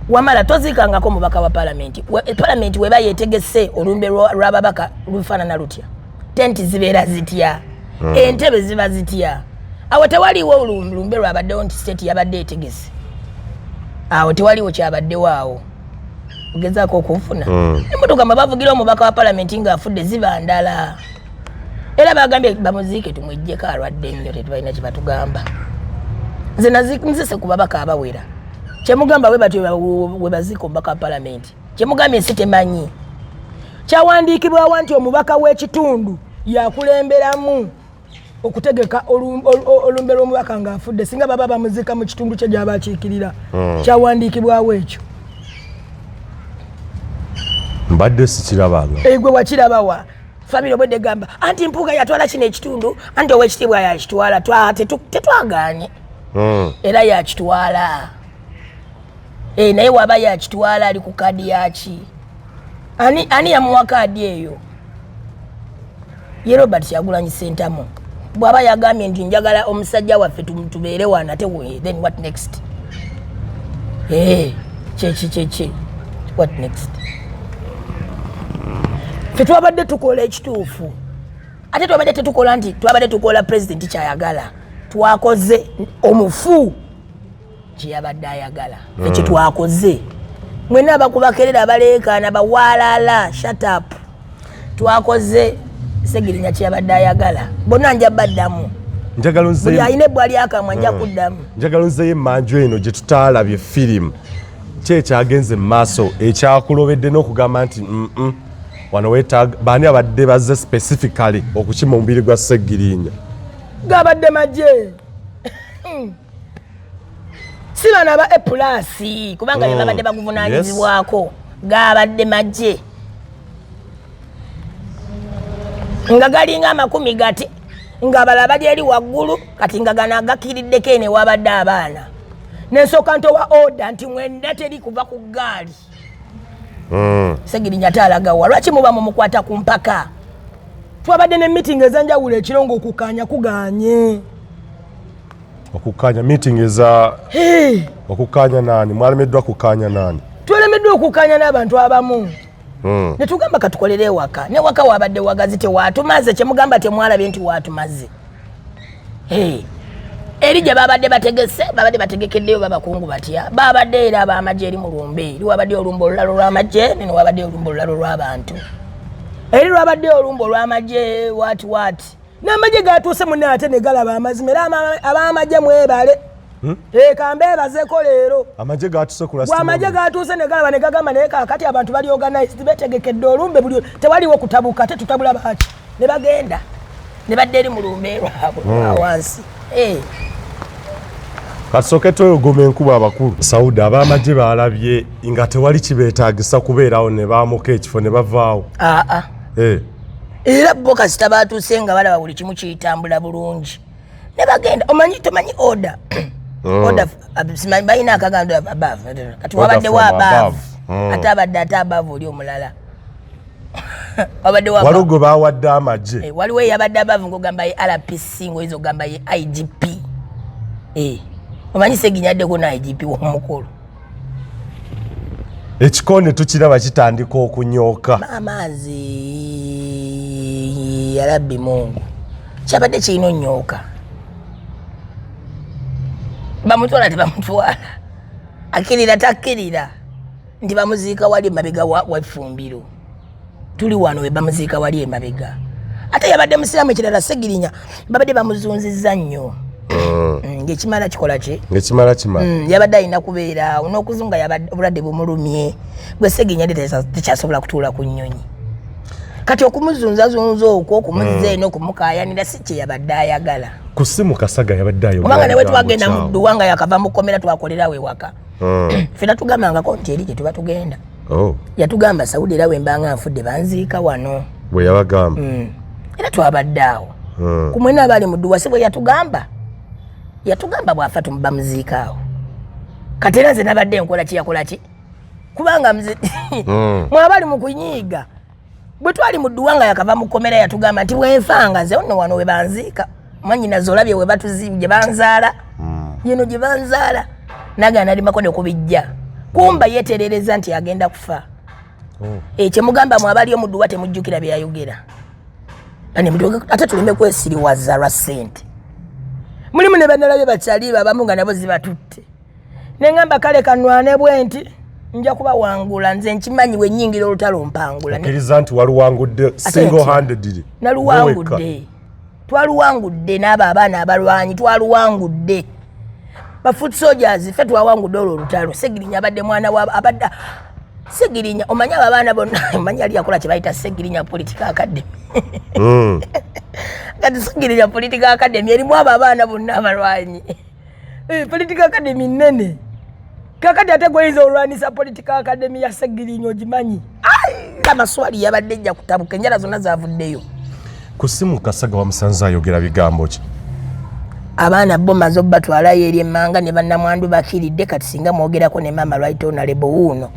wamala toziikangako mubaka wa palamenti. Palamenti weba yetegese olumbe lw'ababaka lufaanana lutya? Tenti zibeera zitya? Entebe ziba zitya? Awo tewaliwo lumbe lwabaddewo nti state yabadde etegese. Awo tewaliwo kyabaddewo. Awo ogezaako okunfuna. Emotoka mwe bavugira omubaka wa palamenti ng'afudde ziba ndala. Era bagambye bamuziike tumwejjeko, alwadde nnyo, tetubalina kye batugamba. Nze nzise ku babaka abawera. Kyemugamba bwe batyo we baziika omubaka wa palamenti, kyemugambye ensi temanyi. Kyawandiikibwawa nti omubaka w'ekitundu yakulemberamu okutegeka olumbe lw'omubaka ng'afudde, singa baba bamuziika mu kitundu kye gy'aba akiikirira? Kyawandiikibwawo ekyo? Mbadde sikirabanga. Gwe wakirabawa? Famire obwedde gamba anti Mpuuga yatwala kino ekitundu, anti owekitiibwa yakitwala. Tetwagaanye. Era yakitwala. Naye waba yakitwala ali ku kaadi yaki? Ani yamuwa kaadi eyo? Ye Robert Kyagulanyi Sentamu bw'aba yagambye nti njagala omusajja waffe tubeere wano, ate then what next? Kyeki kyeki? What next? Fe twabadde tukola ekituufu, ate twabadde tetukola nti twabadde tukola pulezidenti kyayagala. Twakoze omufu kyeyabadde ayagala, ekyo twakoze. Mwena abakubakerera abaleekaana bawaalala, shut up. Twakoze Segirinya kyeyabadde ayagala. Bonna nja baddamu. Njagala Buli alina ebbwa lyakamwa nja kuddamu. Njagala onzeyo emmanju eno gye tutaalabye firimu. Ki ekyagenze mu maaso ekyakulobedde n'okugamba nti wano weetaaga baani abadde bazze specifically okukima omubiri gwa Segirinya? Gabadde magye, si bano aba A Plus, kubanga be babadde baguvunanyizibwako. Gabadde magye nga galinga 10 gati, ng'abalala bali eri waggulu. Kati nga gano agakiriddeko eno ewabadde abaana, nensooka ntowa order nti mwenda teri kuva ku ggaali. Segirinya ate alagawa? Lwaki muba mumukwata ku mpaka? Twabadde ne meeting ez'enjawulo ekiro ng'okukkaanya kugaanye. Okukkaanya meeting eza okukkaanya naani? Mwalemeddwa kukkaanya naani? Twalemeddwa okukkaanya n'abantu abamu. Ne tugamba katukolere ewaka, newaka wabadde wagazi, tewatumaze. Kyemugamba temwalabye nti watumaze. Eri gye babadde bategese, babadde bategekeddeyo babakungu batya, babadde era ab'amagye eri mu lumbe, eri wabadde olumbe olulala olw'amagye, neno wabadde olumbe olulala olw'abantu, eri lwabadde olumbe olw'amagye waati waati, n'amagye gatuuse munne ate ne galaba amazima. Era ab'amagye mwebale. Kambeebazeko leero. Amagye gatuse ku last Amagye moment. gatuuse ne galaba ne gagamba, naye kaakati abantu bali organized, betegekedde olumbe, buli tewaliwo kutabuka, ate tutabula baki? Ne bagenda ne badda eri mu lumbe lwabwe lwa wansi. Kasooke tweyogoma enkuba abakulu. Sauda, ab'amagye baalabye nga tewali kibeetaagisa kubeerawo ne baamuka ekifo ne bavaawo. Aa. Era bo kasita batuuse nga balaba buli kimu kiyitambula bulungi ne bagenda. Omanyi, tomanyi order, order simanyi balina akagando above, kati Order wabaddewo from above. above. Ate abadde ate above oli omulala wabaddewo Waliwo above. gwe baawadde amagye. Waliwo eyabadde above ng'ogamba ye RPC, ng'oyinza okugamba ye IGP. Omanyi seginyaddeko na IGP w'omukulu. Ekikonde tukiraba kitandika okunyooka. Amaazi yarabbi mungu, kyabadde kirina onyooka. Bamutwala tebamutwala, akkirira takkirira nti bamuziika wali emabega weffumbiro. Tuli wano we bamuziika wali emabega. Ate yabadde musiraamu. Ekirala, Segirinya babadde bamuzunzizza nnyo. Ng'ekimala kikola ki? Ng'ekimala kimala. Yabadde alina kubeera awo n'okuzunga, yabadde obulwadde bumulumye. Gwe Segirinya yadde tekyasobola kutuula ku nnyonyi. Kati okumuzunzazunza okwo, okumuzza eno, okumukaayanira, si kye yabadde ayagala. Ku simu Kasaga yabadde ayogera Kubanga newe bigambo twagenda mu kyawo. dduwa nga yakava mu kkomera, twakolerawo ewaka. Ffena tugambangako nti eri gye tuba tugenda. Oh, Yatugamba, "Saudi, era wembanga nfudde banziika wano." Bwe yabagamba. Era twabadde awo ku mwena abaali mu dduwa, si bwe yatugamba? Yatugamba bw'afa bamuziika awo. Kati era nze nabadde nkola ki? Yakola ki? Kubanga mwabali mu kunyiiga, bwe twali mu dduwa nga yakava mu kkomera, yatugamba nti bwenfanga nze nno wano we banziika, mwanyinaze olabye we batuzi gye banzaala, yeno gye banzaala, naga nalimako ne kubijja kumba yeterereza nti agenda kufa. Oh. Kyemugamba mwe abali omuduwa temujjukira bye yayogera. Ate tuleme kwesiriwaza lwa ssente. Mulimu ne bannalabye bakyali abamu nga nabo zibatutte, neŋŋamba kale kanwane bwe nti nja kubawangula. Nze nkimanyi, bwe nnyingira olutalo mpangula. Okkiriza nti waluwangudde single handedly? Naluwangudde, twaluwangudde n'abo abaana abalwanyi, twaluwangudde ba foot soldiers, ffe twawangudde olwo olutalo. Segirinya abadde mwana wa abadde Segirinya. Omanyi abo abaana bonna, omanyi yali yakola kye bayita Segirinya Political Academy. Kati Segirinya Political Academy erimu abo abaana bonna abalwanyi. Political Academy nnene. Kakati ate gwoyinza olwanisa Political Academy ya Segirinya? Ogimanyi amaswali yabadde ejja kutabuka, enjala zonna zavuddeyo. Ku simu Kasaga wamusanze ayogera bigambo ki? Abaana bo maze obubatwalayo eri emmanga ne bannamwandu bakiridde. Kati singa mwogerako ne maama Right Honorable wuuno.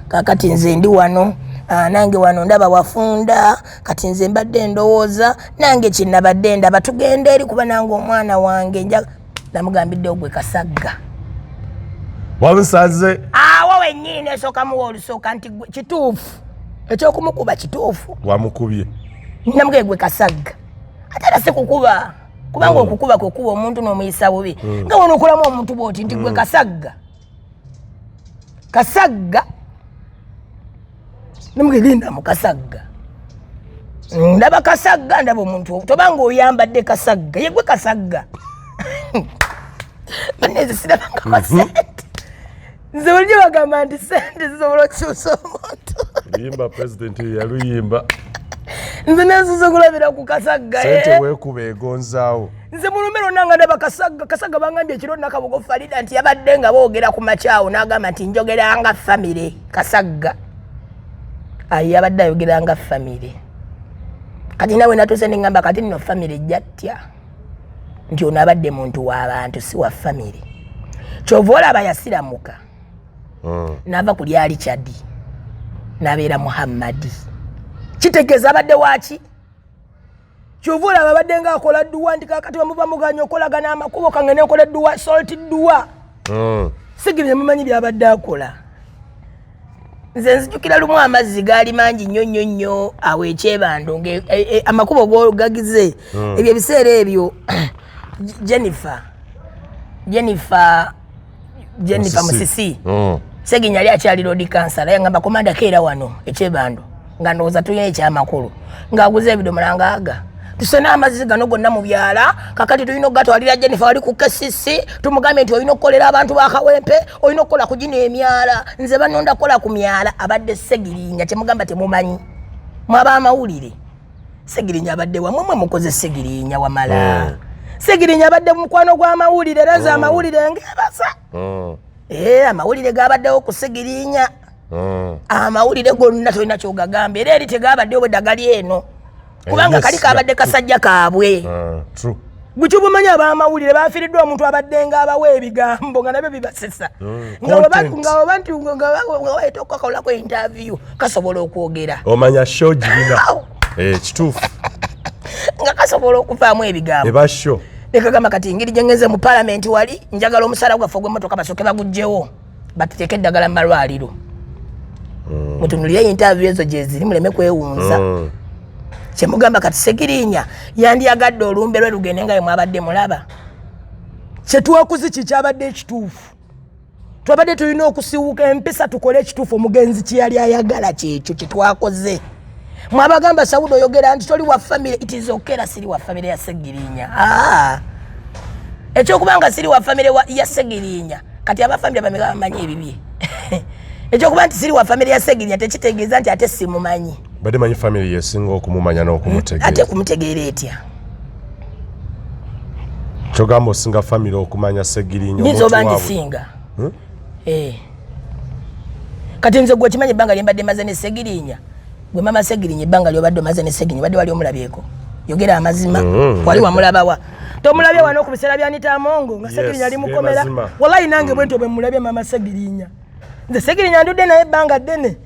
Kakati nze ndi wano, nange wano ndaba wafunda. Kati nze mbadde ndowooza nange kyenabadde ndaba tugenda eri, kuba nange omwana wange nja namugambidde ogwe Kasagga. Wamusanze Awo wennyini nesooka muwa olusooka nti gwe kituufu ekyokumukuba kituufu. Wamukubye? Namugee gwe Kasagga, ate era si kukuba, kubanga okukuba kwekuba omuntu n'omuyisa bubi, nga wona okolamu omuntu bwoti nti gwe Kasagga, Kasagga, namugee mu Kasagga, ndaba Kasagga, ndaba omuntu tobanga oyambadde Kasagga, yegwe Kasagga. Baneze sirabangako sente nze. Bulijjo bagamba nti sente zisobola okukyusa omuntu. Luyimba pulezidenti yaluyimba. Nze nensuza okulabira ku Kasagga. Sente eh. weekuba egonzaawo. Nze mulume lwonna nga ndaba Kasagga, Kasagga. Bangambye ekiro Nakabugo Farida nti yabadde nga boogera ku makyawo n'agamba nti njogeranga famire Kasagga. Ayi, yabadde ayogeranga famire. Kati nawe natuuse neŋŋamba kati nno famire ejja ttya nti ono abadde muntu w'abantu, si wa famire. Kyova olaba yasiramuka. Nava ku lya Richard n'abeera Muhammadi. Kitegeeza abadde waaki? Kyova olaba abadde nga akola dduwa nti kakati bamuba muganya okolagana amakubo kange nenkola edduwa salt dduwa. Sigiri mumanyi byabadde akola. Nze nzijukira lumu amazzi gaali mangi nnyo nnyo nnyo awo ekyebando nga amakubo gagize. Ebyo ebiseera ebyo Jennifer Musisi. Seginya yali akyali road council, yangamba komanda keera wano ekyebando nga ndowooza tulina ekyamakulu ng'aguza ebidomola ngaaga tusena amazzi gano gonna mu byala, kakati tulina okugatwalira Jennifer wali ku KCC, tumugambe nti olina okukolera abantu ba Kawempe, olina okukola ku gino emyala. Nze banonda kukola ku myala. Abadde Segirinya kyemugamba temumanyi mwaba amawulire. Segirinya abadde wamwe, mwe mukoze Segirinya wamala. Segirinya abadde mukwano gw'amawulire era nze amawulire ngebaza. Amawulire gabaddewo ku Segirinya. Amawulire gonna tolina kyogagamba era eri tegabaddewo bwe eno kubanga kali kabadde kasajja kaabwe. Gwe kyobumanyi ab'amawulire bafiiriddwa omuntu abadde nga abawa ebigambo nga nabyo bibasesa, nga oba nti nga wayita okukakolako interview kasobola okwogera. Omanya show girina, kituufu. Nga kasobola okuvaamu ebigambo. Eba show. Nekagamba kati engeri gye ngenze mu palamenti wali njagala omusala gwaffe ogw'emmotoka basooke bagugjewo batuteeke eddagala mu malwaliro. Mutunulire interview ezo gyeziri muleme kwewunza. Kyemugamba kati Segirinya yandyagadde olumbe lwe lugende nga mwabadde mulaba. Kyetwakoze kikyabadde ekituufu. Twabadde tulina okusiwuka empisa tukole ekituufu omugenzi kyeyali ayagala, kyekyo kyetwakoze. Mwabagamba Sauda oyogera nti toli wa family, it is okay, era siri wa family ya Segirinya. Ah. Ekyokuba nga siri wa family ya Segirinya, kati aba family bameka bamanyi ebibye? Ekyokuba nti siri wa family ya Segirinya tekitegeeza nti ate simumanyi. Badde manyi family yesinga okumumanya n'okumutegeera. Ate kumutegeera etya? Kyogamba osinga family okumanya Segirinya? Nyinza oba ngisinga. Eh. Kati nze gwe kimanyi ebbanga lyembadde maze ne Segirinya, gwe mama Segirinya ebbanga lyobadde omaze ne Segirinya badde wali omulabyeko? Yogera amazima. Wali wamulabawa? Tomulabye wano ku biseera bya Anita Amongo nga Segirinya ali mukomera? Wallahi nange bwentyo bwe mulabye mama Segirinya. Nze Segirinya ndudde naye ebbanga ddene,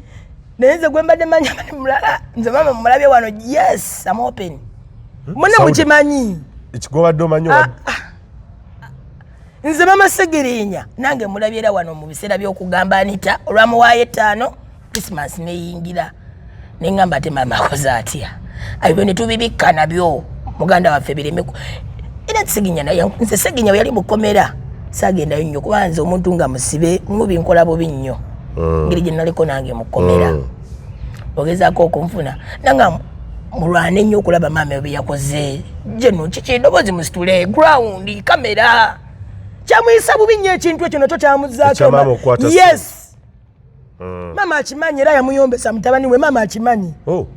naye nze gwe mbadde manya mulala. Nze mama mulabye wano, yes, I'm open. Munne mukimanyi. Ekigobadde omanyi. Ah, ah. Nze mama Segirinya nange mulabye era wano mu biseera by'okugamba Anita olwamuwaayo 5 Christmas neyingira neŋŋamba ate maama akoze atya? Ebyo ne tubibikka nabyo muganda waffe bireme. Era Seginya naye nze Seginya bwe yali mukomera saagendayo nnyo kuba nze omuntu nga musibe mubi nkola bubi nnyo. Ngeri gye naliko nange mukomera ogezaako okunfuna nanga mulwane nnyo okulaba maama bye yakoze geno kiki eddoboozi musitule ground kamera kyamuyisa bubi nnyo ekintu ekyo nakyo kyamuzaako. Yes, maama akimanyi era yamuyombesa mutabani we. Maama akimanyi. Oh,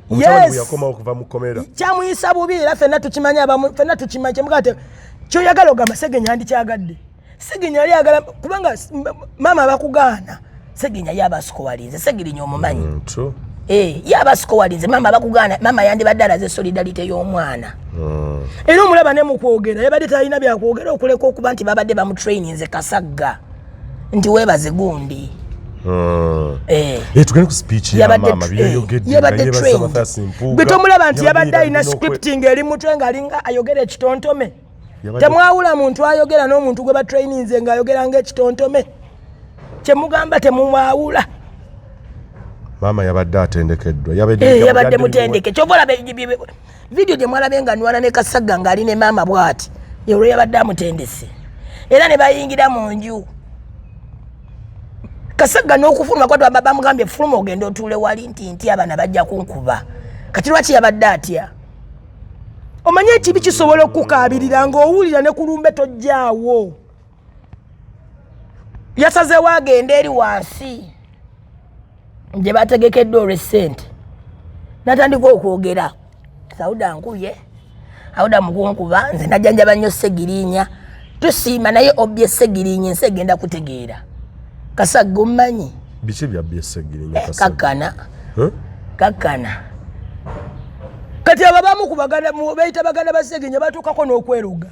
kyamuyisa bubi era fenna tukimanyi, abamu fenna tukimanyi. Kyemugaa te kyoyagala ogamba Segenya andikyagadde. Segenya yali ayagala kubanga maama abakugaana Segenya ye abasikowalinze. Segirinya omumanyi. Eh, ye abasikowalinze maama abakugaana. Maama yandibadde alaze solidarity y'omwana. Era omulaba ne mukwogera yabadde talina byakwogera okuleka okuba nti babadde bamutraininze Kasagga nti weebaze gundi. Eh. Eh, tugende ku speech ya mama byeyogedde. Yabadde trained. Gwe tomulaba nti yabadde alina scripting eri mutwe ng'alinga ayogera ekitontome? Temwawula muntu ayogera n'omuntu gwe batraininze ng'ayogera ng'ekitontome? Kyemugamba temumwawula. Maama yabadde atendekeddwa. Yabadde mutendeke. Kyova olaba vidiyo gye mwalabye nga nwana ne Kasagga ng'ali ne maama bw'ati, olwo yabadde amutendese era ne bayingira mu nju. Kasagga n'okufuluma kwatu bamugambye fuluma ogende otuule wali nti abaana bajja kunkuba. Kati lwaki yabadde atya? Omanye ekibi kisobola okukaabirira ng'owulira ne kulumbe tojjaawo. Yasazeewo agende eri wansi gye bategekeddwa olw'essente natandika okwogera Sauda nkubye Auda mukunkuba nze najjanjaba nnyo Segirinya tusiima naye obbye Segirinya ensi egenda kutegeera. Kasagga omumanyi. Biki byabbye Segirinya? Kakkana, kakkana. Kati abo abamu ku baganda bayita baganda ba Segirinya batuukako n'okweruga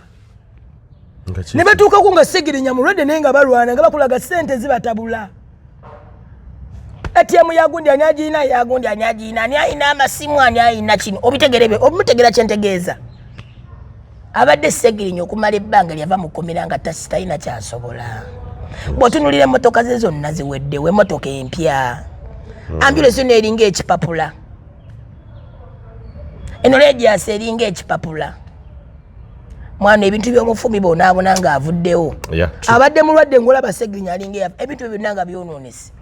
ne batuukako nga Segirinya mulwadde naye nga balwana nga bakulaga sente zibatabula. ATM yagundi ani agirina, yagundi ani agirina, ani alina amasimu, ani alina kino, obitegere ebyo, omutegera kyentegeeza. Abadde Segirinya okumala ebbanga lyava mu kkomera nga talina kyasobola. Bw'otunuulira emmotoka ze zonna ziweddewo, emmotoka empya, ambulance yonna eringa ekipapula, eno Regius eringa ekipapula. Mwana, ebintu by'omufumi bonaabona ng'avuddewo. Abadde mulwadde, ng'olaba Segirinya alinga eyafa, ebintu bye byonna nga byonoonese.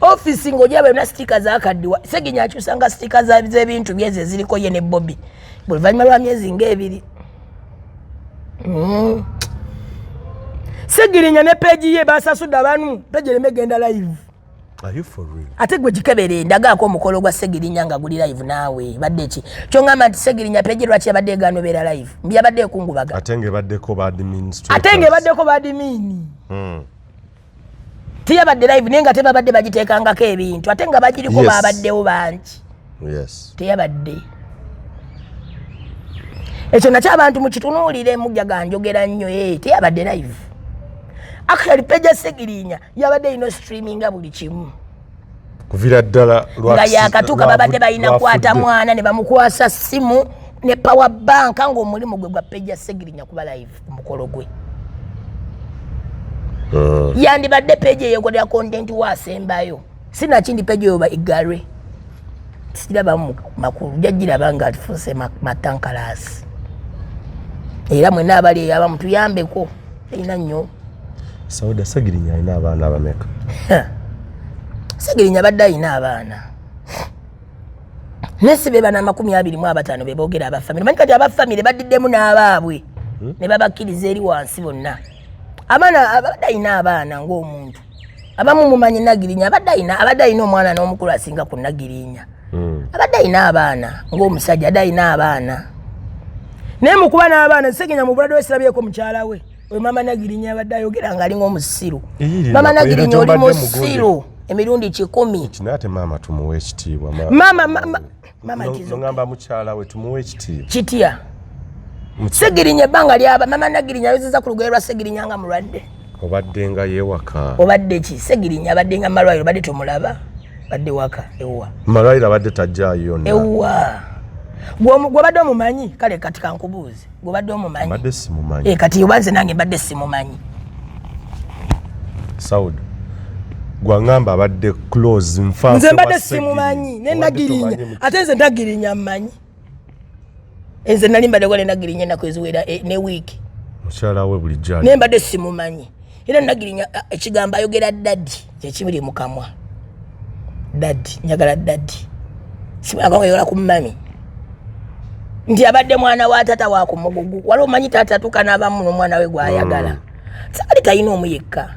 Ofiisi ng'ojaba yonna sticker zakaddiwa. Segirinya akyusa nga sticker z'ebintu byeze eziriko ye ne Bobi buli luvannyuma lwa myezi ng'ebiri. Segirinya ne page ye basasudde abantu, page ereme genda live. Are you for real? Ate gwe gikebere, ndagaako omukolo gwa Segirinya nga guli live naawe. Badde ki kyoŋŋamba nti Segirinya page lwaki yabadde egaana obeera live? Mbi yabadde ekungubaga. Ate ng'ebaddeko ba administrators. Ate ng'ebaddeko ba admin. Teyabadde live, naye nga tebabadde bagiteekangako ebintu, ate nga bagiriko. Babaddewo bangi. Teyabadde ekyo nakyo abantu mukitunuulire, mujjaga njogera nnyo. Teyabadde live. Actually, page ya Segirinya yabadde erina streaminga buli kimu. Kuviira ddala nga yakatuuka, babadde balina kwata mwana ne bamukwasa simu ne power bank, ng'omulimu gwe gwa page ya Segirinya kuba live ku mukolo gwe. Yandibadde page eyekolera content waasembayo, sinakindi page oyo iggalwe, sirabamu makulu, jajiraba nga afuuse matankalasi. Era mwena abali eyo abamu tuyambeko, erina nnyo. Sauda, Segirinya alina abaana bameka? Segirinya abadde alina abaana, naye si be bana 25 beboogera. Abafamire manyi kati abafamire baddiddemu n'abaabwe ne babakkiriza eri wansi bonna. Abaana, abadde alina abaana ng'omuntu, abamu mumanyi Nagirinya abadde alina omwana n'omukulu asinga ku Nagirinya. Abadde alina abaana ng'omusajja, adde alina abaana, naye mukuba n'abaana, Segirinya mu bulwadde wesirabyeko mukyala we oyo mama Nagirinya abadde ayogera ng'alinga omusiru. Eyiri Mama nako, era Nagirinya oli gy'obadde musiru emirundi 100. Kino ate maama tumuwe ekitiibwa. Mama Kizo. Nongamba mukyala we tumuwe ekitiibwa. Kitya? Segirinya ebbanga lyaba mama Nagirinya ayozeza ku lugoye lwa Segirinya nga mulwadde. Obadde nga yeewaka. Obadde ki? Segirinya abadde nga malwaliro, badde tomulaba, badde waka ewa. Malwaliro abadde tajjaayo yonna. Ewa gwobadde omumanyi? Kale kati kankubuuze, gwobadde omumanyi? Mbadde simumanyi. Eh, kati oba nze nange mbadde simumanyi. Saud, gwaŋŋamba abadde close nfa. Nze mbadde simumanyi ne Nagirinya, ate nze Nagirinya mmanyi. Nze nali mbadde gwa ne Nagirinya ennaku eziwera ne wiiki. Mukyala we bulijjo naye mbadde simumanyi. Era Nagirinya ekigambo ayogera daddy, kyekibiri mu kamwa, daddy, njagala daddy, simakayogera ku mummy nti abadde mwana wa tata wa ku mugugu. Wali omanyi taata atuuka n'abamu n'omwana we gwayagala. Saali talina omu yekka,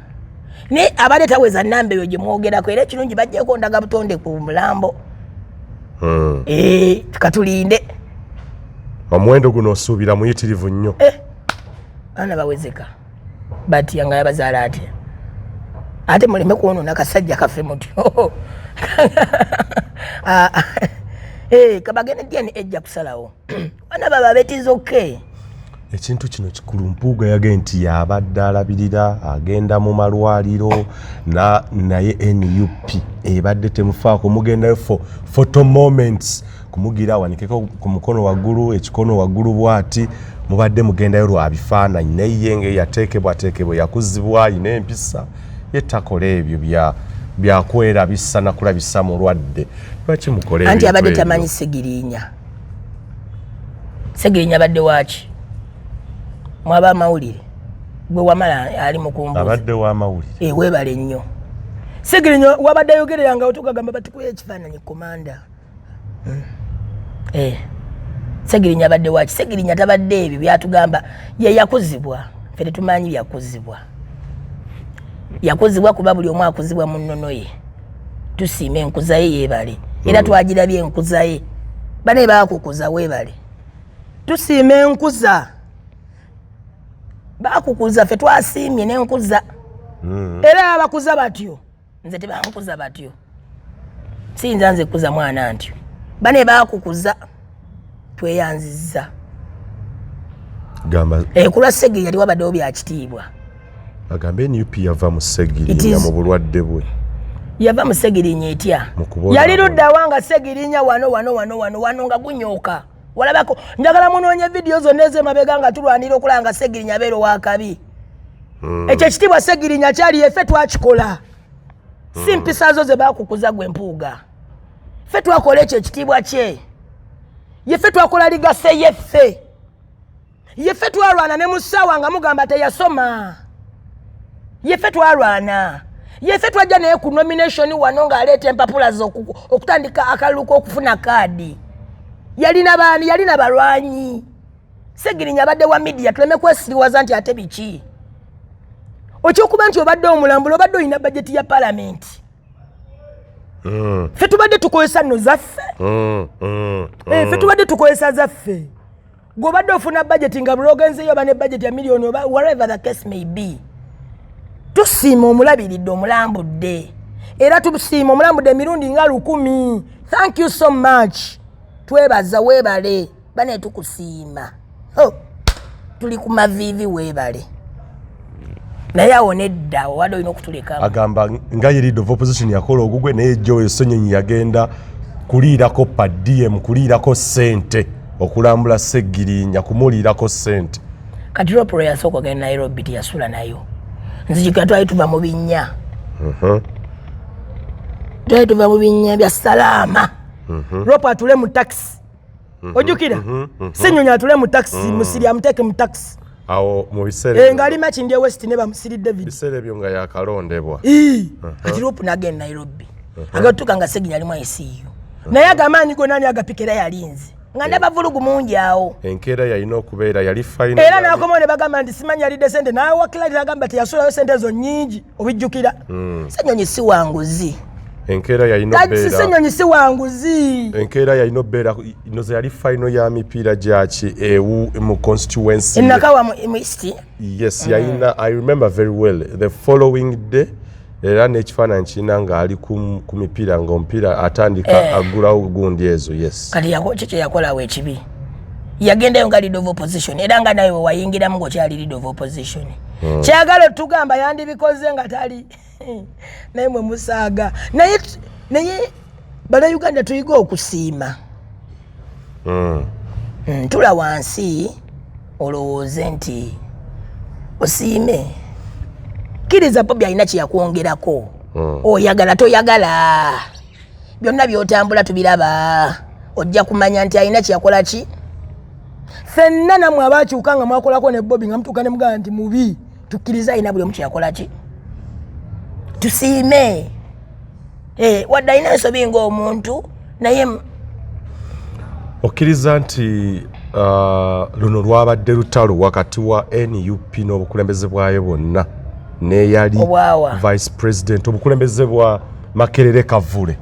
naye abadde taweza namba eyo gye mwogerako. Era ekirungi bajjeko ndaga butonde ku mulambo. Eh, katulinde. Omuwendo guno osuubira muyitirivu nnyo. Abaana bawezeka batya nga yabazaala atya? Ate muleme kwonoona kasajja kaffe mutyo. Ah, ah. Eh, kabagende DNA ejja kusalawo baana baba betizoke. Ekintu kino kikulu. Mpuuga yagee nti yabadde alabirira, agenda mu malwaliro, naye NUP ebadde temufaako. Mugendayo for photo moments, kumugira awanikeko ku mukono waggulu, ekikono waggulu bwati. Mubadde mugendayo lwa bifaananyi, naye ye nga yateekebwa teekebwa, yakuzibwa, ayina empisa, ye takola ebyo bya byakwerabisa nakulabisa mulwadde. Lwaki mukola Anti ebintu abadde ebyo? tamanyi Segirinya. Segirinya abadde waaki? Mwaba amawulire gwe wamala ali mukumbuza. Abadde w'amawulire. Eh, weebale nnyo. Segirinya wabadde ayogerera nga otukagamba batikuya ekifaananyi komanda. Eh. Segirinya abadde waki? Segirinya tabadde ebyo byatugamba. Ye yakuzibwa, ffe tetumanyi byakuzibwa. Yakuzibwa kuba buli omu akuzibwa mu nnono ye. Tusiima enkuza ye, yeebale era. Twagirabye enkuza ye, bane bakukuza, weebale, tusiima enkuza bakukuza, ffe twasiimye n'enkuza. Era abakuza batyo, nze tebankuza batyo, siyinza nze kukuza mwana ntyo. Bane bakukuza, tweyanzizza. Gamba. Eh, ku lwa Segiri yali wabaddewo bya kitiibwa. Agambe NUP yava mu Segirinya mu bulwadde bwe. Yava mu Segirinya etya? Mu kubona- Yali luddawa nga Segirinya wano wano wano wano wano nga gunyooka? Walabako, njagala munoonye vidiyo zonna ez'emabega nga tulwanira okulaba nga Segirinya abeera owakabi. Ekyo ekitiibwa Segirinya kyali, effe twakikola, si mpisa zo ze bakukuza gwe Mpuuga. Ffe twakola ekyo ekitiibwa kye, yeffe twakola legacy yeffe, yeffe twalwana ne mu ssaawa nga mugamba teyasoma, yeffe twalwana, yeffe twajja naye ku nomination wano ng'aleeta empapula ze okutandika akalulu k'okufuna kaadi. Yalina baani? Yalina balwanyi. Segirinya abadde wa media, tuleme kwesiriwaza nti ate biki. Okyokuba nti obadde omulambula, obadde olina bajeti ya palamenti. Ffe tubadde tukozesa nno zaffe. Ffe tubadde tukozesa zaffe. Gweobadde ofuna budget nga buli ogenzeyo oba ne budget ya miliyoni oba whatever the case may be. Tusiima omulabiridde, omulambudde, era tusiima omulambudde emirundi nga 1000. Thank you so much, twebaza, weebale bane, tukusiima. Oh, tuli ku maviivi, weebale. Naye awo nedda, owadde olina okutulekamu. Agamba nga ye leader of opposition yakola ogugwe, naye Joel Ssenyonyi yagenda kuliirako per diem, kuliirako ssente, okulambula Segirinya kumuliirako ssente. Kati Ropro yasooka ogenda Nairobi, teyasula nayo. Nzijukira twali tuva mu binnya, twali tuva mu binnya bya Salaama. Ropo atule mu takisi, ojjukira? Senyonyi atule mu takisi, Musiri amuteeke mu takisi. Awo mu biseera ebyo- Ng'ali Makindye West ne bamusiri David. Biseera ebyo nga yakalondebwa. Ii, kati Ropo nagenda Nairobi, agatuuka nga Seginya alimu ICU, naye agamaanyi gonna ani agapika? Era yalinze nga ndaba vulugu mungi awo. Enkeera yalina okubeera yali final. Era nakomawo ne bagamba nti simanyi yalidde sente, nawakilali agamba teyasulayo sente ezo nyingi, obijjukira? Senyonyi si wanguzi. Enkeera yalina Kati okubeera Senyonyi si wanguzi. Enkeera yalina okubeera noze yali final ya mipiira gyaki ewu mu constituency ye. Enakawa mu East. Yes, yalina. I remember very well the following day, era n'ekifaananyi kirina ng'ali ku mipiira, ng'omupiira atandika aggulawo gundi ezo, yes. Kati ki kyeyakolawo ekibi? Yagendayo nga leader of opposition, era nga nawe wewayingiramu ngaokyali leader of opposition. Kyagala otugamba yandibikoze nga tali naye mwe musaaga. Naye Bannayuganda tuyiga okusiima. Tula wansi olowooze nti osiime, kkiriza Bobi alina kyeyakwongerako. Oyagala toyagala, byonna byotambula tubiraba, ojja kumanya nti alina kyeyakola ki. Ffenna nammwe abakyuka nga mwakolako ne Bobi, nga mutuuka ne mugamba nti mubi, tukkirize alina buli omu kyeyakola ki, tusiime. Wadde alina ensobi ng'omuntu, naye Okkiriza nti luno lwabadde lutalo wakati wa NUP n'obukulembeze bwayo bwonna n'eyali Obwawa. vice president, obukulembeze bwa Makerere Kavule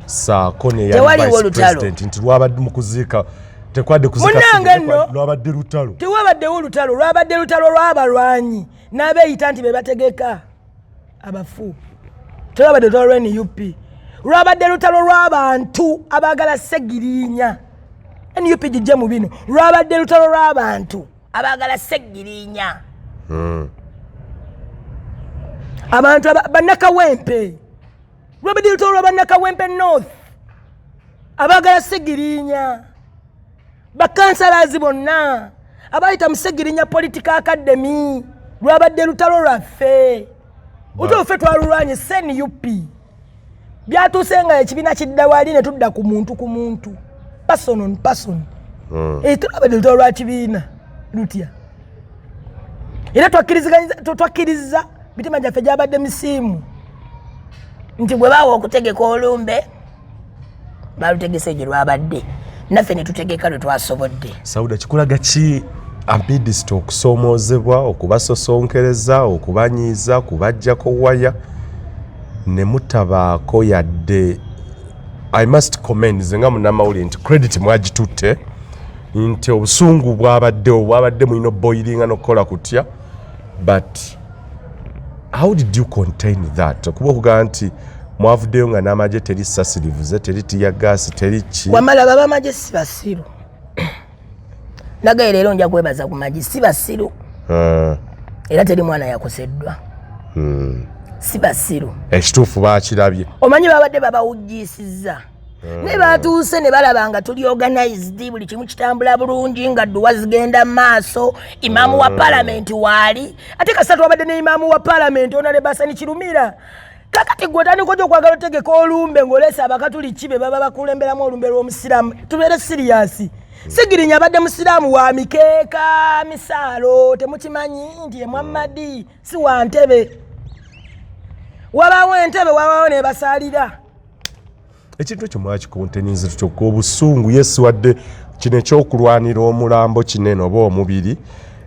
saako neyali Tewaliwo vice lutalo. president, nti lwabadde mu kuziika, tekwadde kuziika Munnange Ssenyonyi, nno. lwabadde lutalo. Tewabaddewo lutalo, lwabadde lutalo lw'abalwanyi n'abeeyita nti be bategeka abafu. Telwabadde lutalo lwa NUP, lwabadde lutalo lw'abantu abaagala Segirinya. NUP gijje mu bino. Lwabadde lutalo lw'abantu abaagala Segirinya. Abantu bannakawempe, lwabadde lutalo lwa bannakawempe North abaagala Segirinya, bakansalazi bonna abayita mu Segirinya Political Academy. Lwabadde lutalo lwaffe, olutalo ffe twalulwanye. SNUP byatuuse nga ekibiina kidda wali ne tudda ku muntu ku muntu, person on person. Tulabadde lutalo lwa kibiina lutya? Era twakkiriza mitima gyaffe gyabadde misiimu nti bwe baawa okutegeka olumbe balutegese gye lwabadde, naffe ne tutegeka lwe twasobodde. Sauda, kikulaga ki amidst okusoomoozebwa, okubasosonkereza, okubanyiiza, kubajjako waya, ne mutabaako yadde? I must commend, nze nga munnamawulire, nti credit mwagitutte, nti obusungu bwabaddewo, bwabadde mulina oboilinga n'okukola kutya, but how did you contain that? Okuba okugamba nti mwavuddeyo nga n'amagye teri sasirivuze, teri tear gas, teri ki. Wamala baba amagye si basiru. Nagaye leero nja kwebaza ku magye, si basiru. Era teri mwana yakoseddwa. Si basiru. Ekituufu bakirabye. Omanyi babadde babawujjisizza. Naye batuuse ne balaba nga tuli organized, buli kimu kitambula bulungi, nga dduwa zigenda mu maaso, imaamu wa palamenti waali. Ate kasita twabadde ne imaamu wa palamenti Honorable Hassan Kirumira. Kakati gwe otandika otya okwagala otegeka olumbe ng'oleese Abakatuliki be baba bakulemberamu olumbe lw'omusiraamu? Tubeere serious. Segirinya abadde musiraamu wa mikeeka misaalo, temukimanyi nti ye Muhammadi si wa ntebe. Wabaawo entebe, wabaawo nebasaalira. Ekintu ekyo mwakikonteninze kyokka obusungu. Yesi, wadde kino ekyokulwanira omulambo kinene oba omubiri,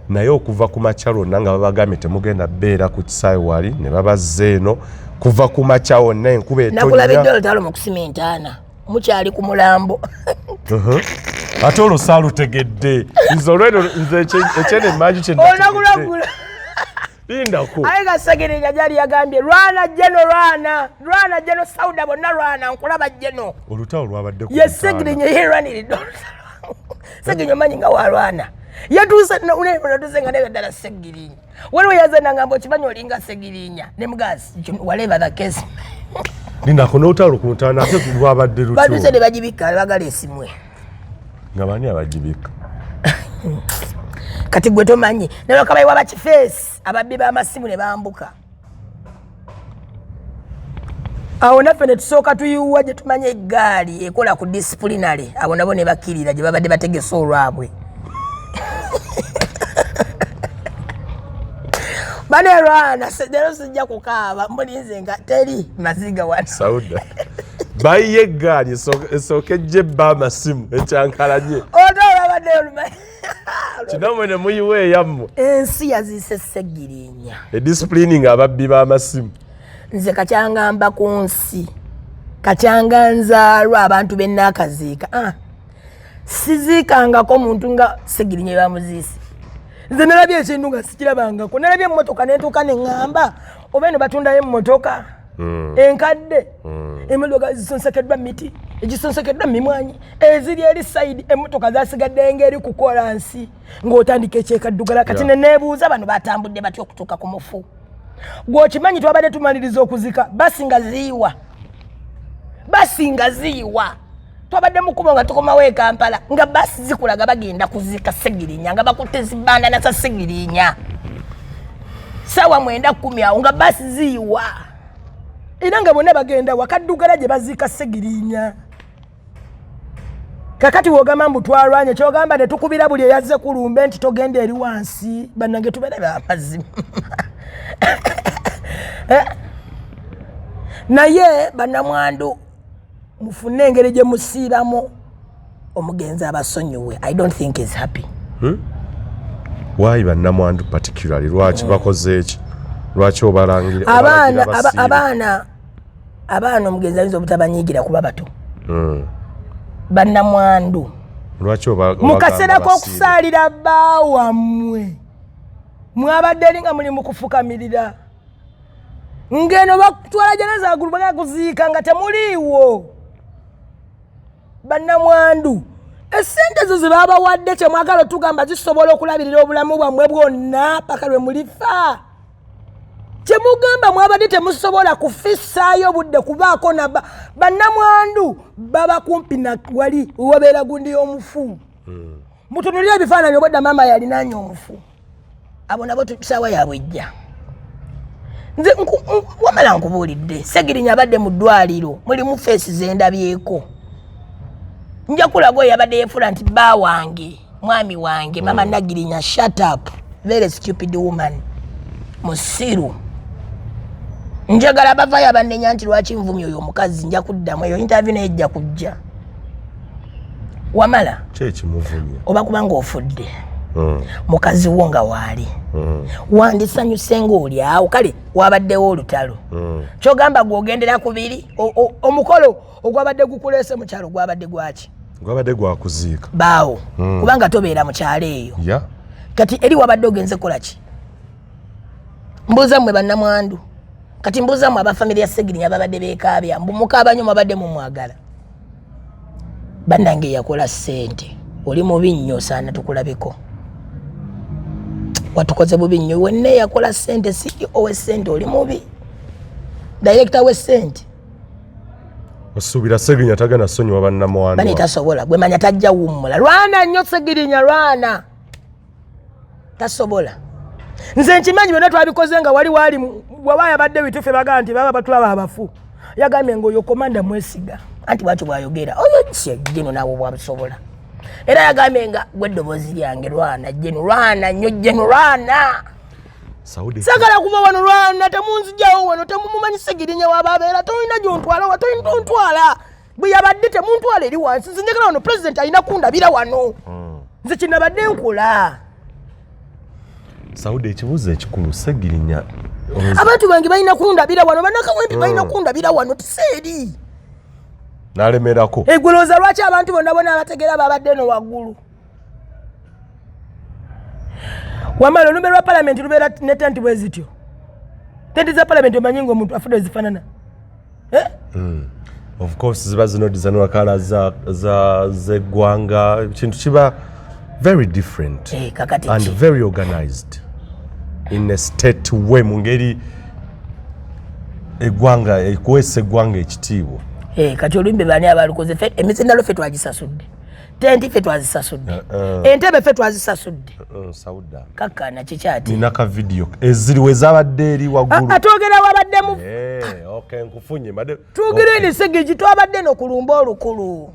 naye okuva ku makya lwonna nga babagambye temugenda beera ku kisaawe wali, ne babazza eno kuva ku makya wonna enkuba Nakulabidde etonya. olutalo mu kusima entaana, mukyali ku mulambo. Ate olwo saalutegedde nze, olweno nze ekyene emanju. Olunaku lwaggula. Lindako. Aye nga Segirinya gyali yagambye lwana jeno, lwana, lwana jeno, Sauda bonna lwana, nkulaba jeno. Olutalo lwabadde ku Ye ntaana. Segirinya yerwaniridde olutalo. Segirinya omanyi nga walwana, yatuuse natuuse nga nebyo ddala Segirinya waliwo yaze nangamba okimanyi olinga Segirinya ne mugasi, whatever the case. Lindako, n'olutalo ku ntaana ate lwabadde Batuuse lutyo? Ne bagibikka, bagala esimwe. Nga bani abagibikka? Kati gwe tomanyi ne bakabayiwa bakifeesi ababbi b'amasimu ne bambuka awo, naffe ne tusooka tuyiwa gye tumanye eggaali ekola ku disciplinary, abo nabo ne bakkirira gye babadde bategese olwabwe. Banerwana leero, sijja kukaaba, mbulinze nga teri maziga wano. Sauda, bayiye eggaali esooke ejje ebba amasimu ekyankalanye. Ate olwabadde olumanyi. Kinamwe ne muyiwa eyammwe. Ensi yaziise Segirinya. Edisciplining ababbi b'amasimu. Nze kakyangamba ku nsi, kakyanga nzaalwa abantu bennaakaziika, ah, siziikangako muntu nga Segirinya bamuziise. Nze nalabye ekintu nga sikirabangako. Nalabye emmotoka nentuuka neŋŋamba oba eno batundayo emmotoka enkadde, emmotoka zisonsekeddwa miti, egisonsekeddwa mimwanyi eziri eri side, emmotoka zasigadde ngeri ku kolansi ng'otandika ekyekaddugala. Kati neneebuuza bano batambudde batya okutuuka ku mufu? Gweokimanyi twabadde tumaliriza okuzika, basinga ziyiwa, basinga ziyiwa. Twabadde mukubo nga tukomawo e Kampala nga basi zikulaga bagenda kuzika Segirinya, nga bakutte zibandana za Segirinya, sawa 9:10 awo nga basi ziyiwa, era nga bonna bagenda wakaddugala gye baziika Segirinya. Kakati wogamba mbu twalwanye, kyogamba ne tukubira buli eyazze kulumbe nti togenda eri wansi. Bannange, tubeere bamazima. Eh? Naye bannamwandu, mufune engeri gye musiibamu omugenzi abasonyiwe. I don't think is happy. Why bannamwandu particularly? Lwaki bakoze eki? Lwaki obalangira? Abaana abaana omugenzi ayinza obutabanyiigira kuba bato. Bannamwandu, Lwaki mu kaseera k'okusaalira bba wammwe mwabadde eri nga muli mu kufukamirira, ngeno bakutwala janaza agulu bagala kuziika nga temuliiwo. Bannamwandu, esente ezo ze babawadde, kyemwagala otugamba zisobola okulabirira obulamu bwammwe bwonna paka lwe mulifa? Kyemugamba mwabadde temusobola kufissaayo budde kubaako naba bannamwandu baba kumpi na wali wabeera gundi y'omufu? Mutunulire ebifaananyi obwedda maama yalinanye omufu. Abo nabo saawa yaabwe ejja. Nze wamala nkubuulidde, Segirinya abadde mu ddwaliro, mulimu face zendabyeko. Nja kulaga oyo yabadde yefuula nti bba wange, mwami wange. Mama Nagirinya, shut up, very stupid woman, musiru. Njagala bavayo abanenya nti lwaki nvumya oyo omukazi. Nja kuddamu eyo interview, naye ejja kujja wamala. Kyekimuvumya? Oba kubanga ofudde, mukazi wo nga waali, wandisanyuse ngaoli awo. Kale wabaddewo olutalo. Kyogamba gwogendera kubiri omukolo ogwabadde gukuleese mu kyalo gwabadde gwaki? Gwabadde gwakuziika. Baawo, kubanga tobeera mu kyalo eyo. Kati eri wabadde ogenze kukola ki? Mbuuza mmwe bannamwandu, kati mbuuza mmwe abafamily ya Segirinya babadde beekaabya mbu mukaaba nnyo, mwabadde mumwagala. Bannange, yakola ssente, oli mubi nnyo, osaana tukulabeko, watukoze bubi nnyo. Wenna eyakola ssente, CEO w'essente, oli mubi. Director w'essente. Osuubira Segirinya tagenda sonyiwa bannamwandu? Bane tasobola, gwe manya tajja wummula. Lwana nnyo Segirinya, lwana, tasobola. Nze nkimanyi byonna twabikoze nga wali wali waba yabadde bitufe bagaa nti baba batulaba abafu. Yagambye nga oyo komanda mwesiga, anti bwatyo bwayogera oyo kyejjeno nawe bwabusobola. Era yagambye nga gwe eddoboozi lyange, lwana jeno, lwana nnyo jeno, lwana. Sagala kuva wano, lwana, temunzijawo wano, temumumanyi Segirinya wababeera, tolina gyontwala wa tontwala bwe yabadde temuntwala eri wansi, nze njagala wano, president alina kundabira wano. Nze kinabadde nkola. Saudi, ekibuuzo ekikulu, Segirinya abantu bange balina kundabira wano, banakawempe balina kundabira wano, tiseeri. Nalemerako. Egulooza lwaki abantu bonna bona abategeera babadde eno waggulu? Wamala olumbe lwa palamenti lubeera ne tenti bwe zityo, tenti za palamenti omanyi nga omuntu afudde zifaanana, eh? Of course ziba zino dizanwa kala za zeggwanga, kintu kiba very different. Eh, kakati and ki? Very organized in a state way, mu ngeri eggwanga ekuweesa eggwanga ekitiibwa. Eh, kati olumbe bani abalukoze? Ffe emizindalo ffe twagisasudde, tenti ffe twazisasudde, entebe ffe twazisasudde. Sauda. Kakkana kikyati. Nina ka video eziriwo ezabadde eri waggulu. Atwogera wabaddemu. Eh, okay, nkufunye mbadde Tugirini sigigi twabadde no kulumba olukulu.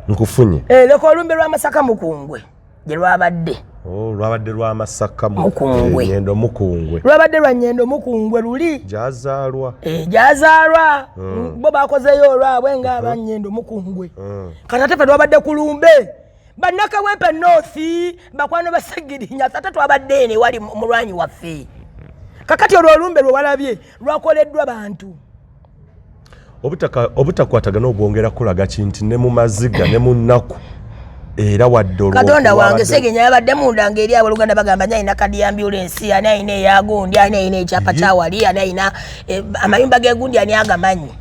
Nkufunye. Eh, leka olumbe lw'Amasaka Mukungwe gye lwabadde. Oh, lwabadde lw'Amasaka Mukungwe. Eh, Nyendo Mukungwe. Lwabadde lwa Nyendo Mukungwe luli. Gyazaalwa. Eh, gyazaalwa. Bo bakozeyo olwabwe nga Abanyendo Mukungwe. Kati ate ffe twabadde ku lumbe Bannakawempe North, bakwano Basegirinya, ate twabadde eno ewali mulwanyi waffe. Kakati olwo olumbe lwe walabye lwakoleddwa bantu. Obutakwatagana obwongera kulaga ki nti ne mu maziga ne mu nnaku era wadde olwo Katonda wange. Segenya yabadde munda nga eri abooluganda bagamba ani alina kadi ya ambulensi, ani alina eyagundi, ani alina ekyapa kyawali, ani alina amayumba gegundi, ani agamanyi.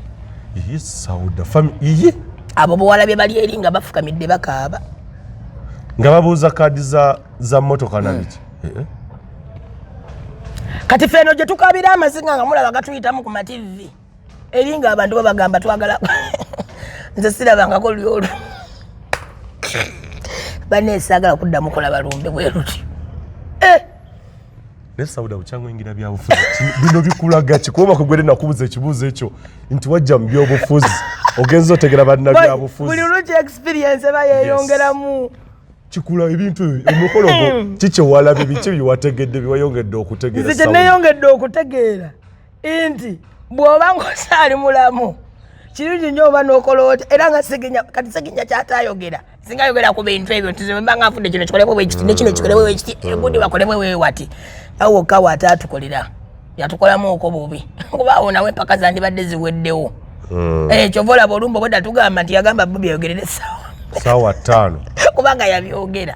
Iye, Sauda iye. Abo bwewalabye bali eri nga bafukamidde bakaaba. Nga babuuza kaadi za motoka na biki. Eh, eh. Kati ffe eno gye tukabira amaziga nga mulaba gatuyitamu ku mativi, eri nga abantu babagamba twagala. Nze sirabangako luli olwo banne, saagala kuddamu kulaba lumbe bwe lutyo. Eh! Naye Sauda, bukyanga oyingira byabufuzi, bino bikulaga ki? Kuba makugwere nakubuza ekibuuzo ekyo nti wajja mu byobufuzi ogenza otegera bannabyabufuzi. Buli luki experience eba yeeyongeramu. Kikula ebintu ebyo, omukolo gwo kikyewalabye, biki byewategedde byewayongedde okutegeera? Nze kyeneyongedde okutegeera nti bw'oba ng'osaali mulamu kirungi nnyo oba n'okola otya, era nga Segenya, kati Segenya kyatayogera, singa ayogera ku bintu ebyo nti mba nga nfudde kino kikolebwe bwe kiti ne kino kikolebwe bwe kiti, egundi bakolebwe bwe wati, awo wokka waate atukolera yatukolamuuko bubi, kuba awo nawe empaka zandibadde ziweddewo. Eh, kyova olaba olumba obwedda tugamba nti yagamba Bobi ayogerere essaawa Saawa 5. Kubanga yabyogera.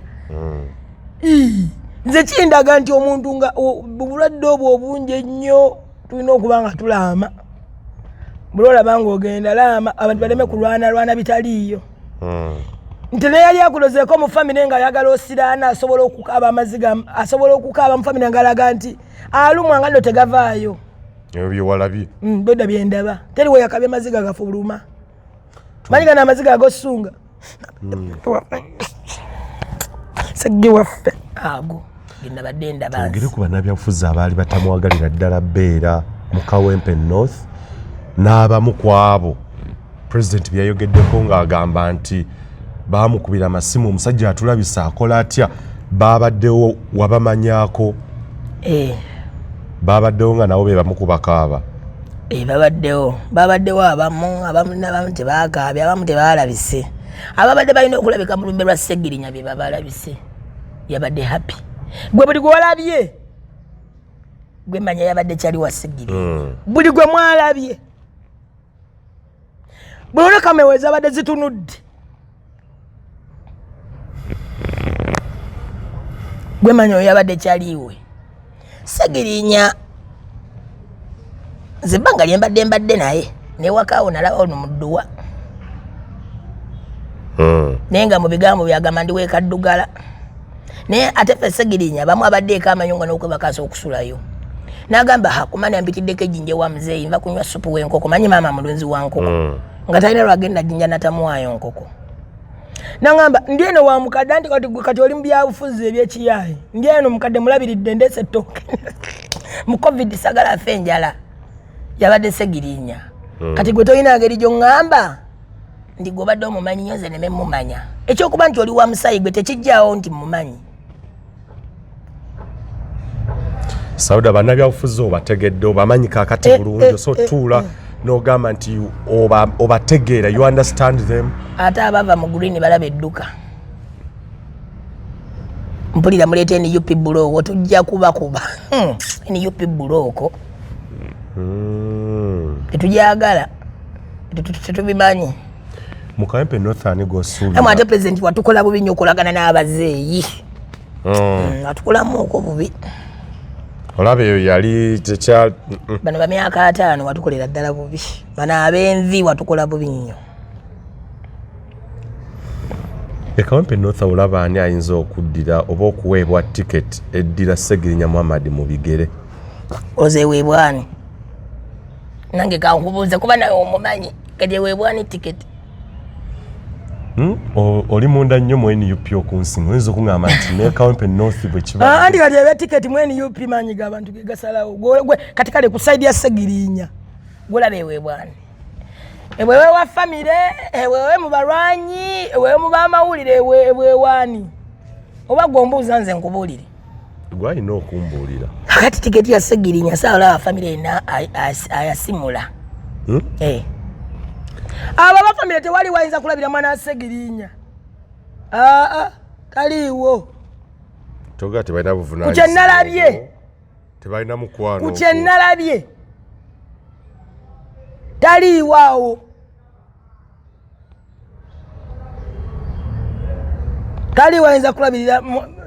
Ii, nze kindaga nti omuntu nga obulwadde obwo obungi ennyo tulina okuba nga tulaama, buli olaba nga ogenda laama, abantu baleme kulwanalwana bitaliiyo. Nti naye yali akulozeeko mu famire nga ayagala osiraana, asobola okukaaba amaziga, asobola okukaaba mu famire nga alaga nti alumwa nga nno tegavaayo. Ebyo byewalabye? Bwedda byendaba, teri weyakabye maziga gafuluma, manyi gano amaziga agosunga segge waffe ago genabadde ndaba. Twogere ku bannabyabufuzi abaali batamwagalira ddala beera mu Kawempe North n'abamu ku abo pulezidenti byeyayogeddeko ng'agamba nti baamukubira amasimu, omusajja atulabisa akola atya. Baabaddewo wabamanyaako? Eh. Baabaddewo nga nabo be bamu ku bakaaba? Eh, babaddewo, babaddewo abamu, abamu nabamu tebakaabye, abamu tebalabise. Ababadde balina okulabika mu lumbe lwa Segirinya bye babalabise, yabadde happy. Gwe buli gwe walabye gwe manya yabadde kyali wa Segirinya. Buli gwe mwalabye, buli ona kamewe zabadde zitunudde gwe manya oyo yabadde kyaliwe Segirinya. Nze ebbanga lye mbadde naye newakaawo nalaba ono mudduwa, naye nga mu bigambo byagamba ndi wekaddugala, naye ate ffe Segirinya bamu abadde eko amanyi nga n'okwebakasa okusulayo. N'agamba ha kumana yampitiddeko ejjinja ewa muzeeyi, nva kunywa supu w'enkoko, manyi maama mulunzi wa nkoko. Nga talina lwagenda jjinja natamuwaayo nkoko. Nangamba ndi eno wa mukadde, anti kati gwe kati oli mu byabufuzi ebyekiyaayi, ndi eno mukadde mulabiridde, ndeese ettooke mu covid, sagala afe enjala. Yabadde Segirinya. Kati gwe tolina ngeri gy'oŋŋamba ndi gwe obadde omumanyi nnyo, nze neme mumanya. Ekyokuba nti oli wa musayi gwe tekijjaawo nti mumanyi. Sauda, bannabyabufuzi obategedde, obamanyi kaakati bulungi, so tuula n'ogamba nti obategeera, you understand them. Ate abava mu green balaba edduka, mpulira muleeta NUP block, tujja kubakuba. NUP block tetujagala, tetubimanyi. Mu Kawempe North ani gosuubira? Ate pulezidenti watukola bubi nnyo okolagana n'abazeeyi. Atukolamuuko bubi. Olaba eyo yali tekya Bano bamyaka 50 watukolera ddala bubi, bano ab'envi watukola bubi nnyo. E Kawempe North olaba ani ayinza okuddira oba okuweebwa tiketi eddira Segirinya Muhammad mu bigere? Ozeweebwani? Nange kankubuuze kuba nawe omumanyi, kati eweebwani tiketi? Oli munda nnyo mu NUP okunsinga, oyinza okuŋŋamba nti ne Kawempe North bwe kiba Anti kati ebya tiketi mu NUP maanyi g'abantu ge gasalawo. Kati kale ku side ya Segirinya gwolaba eweebwani? Ewewe wa famire, ewewe mu balwanyi, ewewe mu bamawulire, ewewaani? Oba gwe ombuuza nze nkubuulire? Gwalina okumbuulira. Kakati tiketi ya Segirinya saolaba famire ena ayasimula. Eh. Abo abafamire tewali wayinza kulabira mwana wa Segirinya, aa taliiwo. Toga tebalina Ku kyenalabye, tebalina mukwano. Ku kyenalabye taliiwo awo, taliiwo ayinza kulabirira,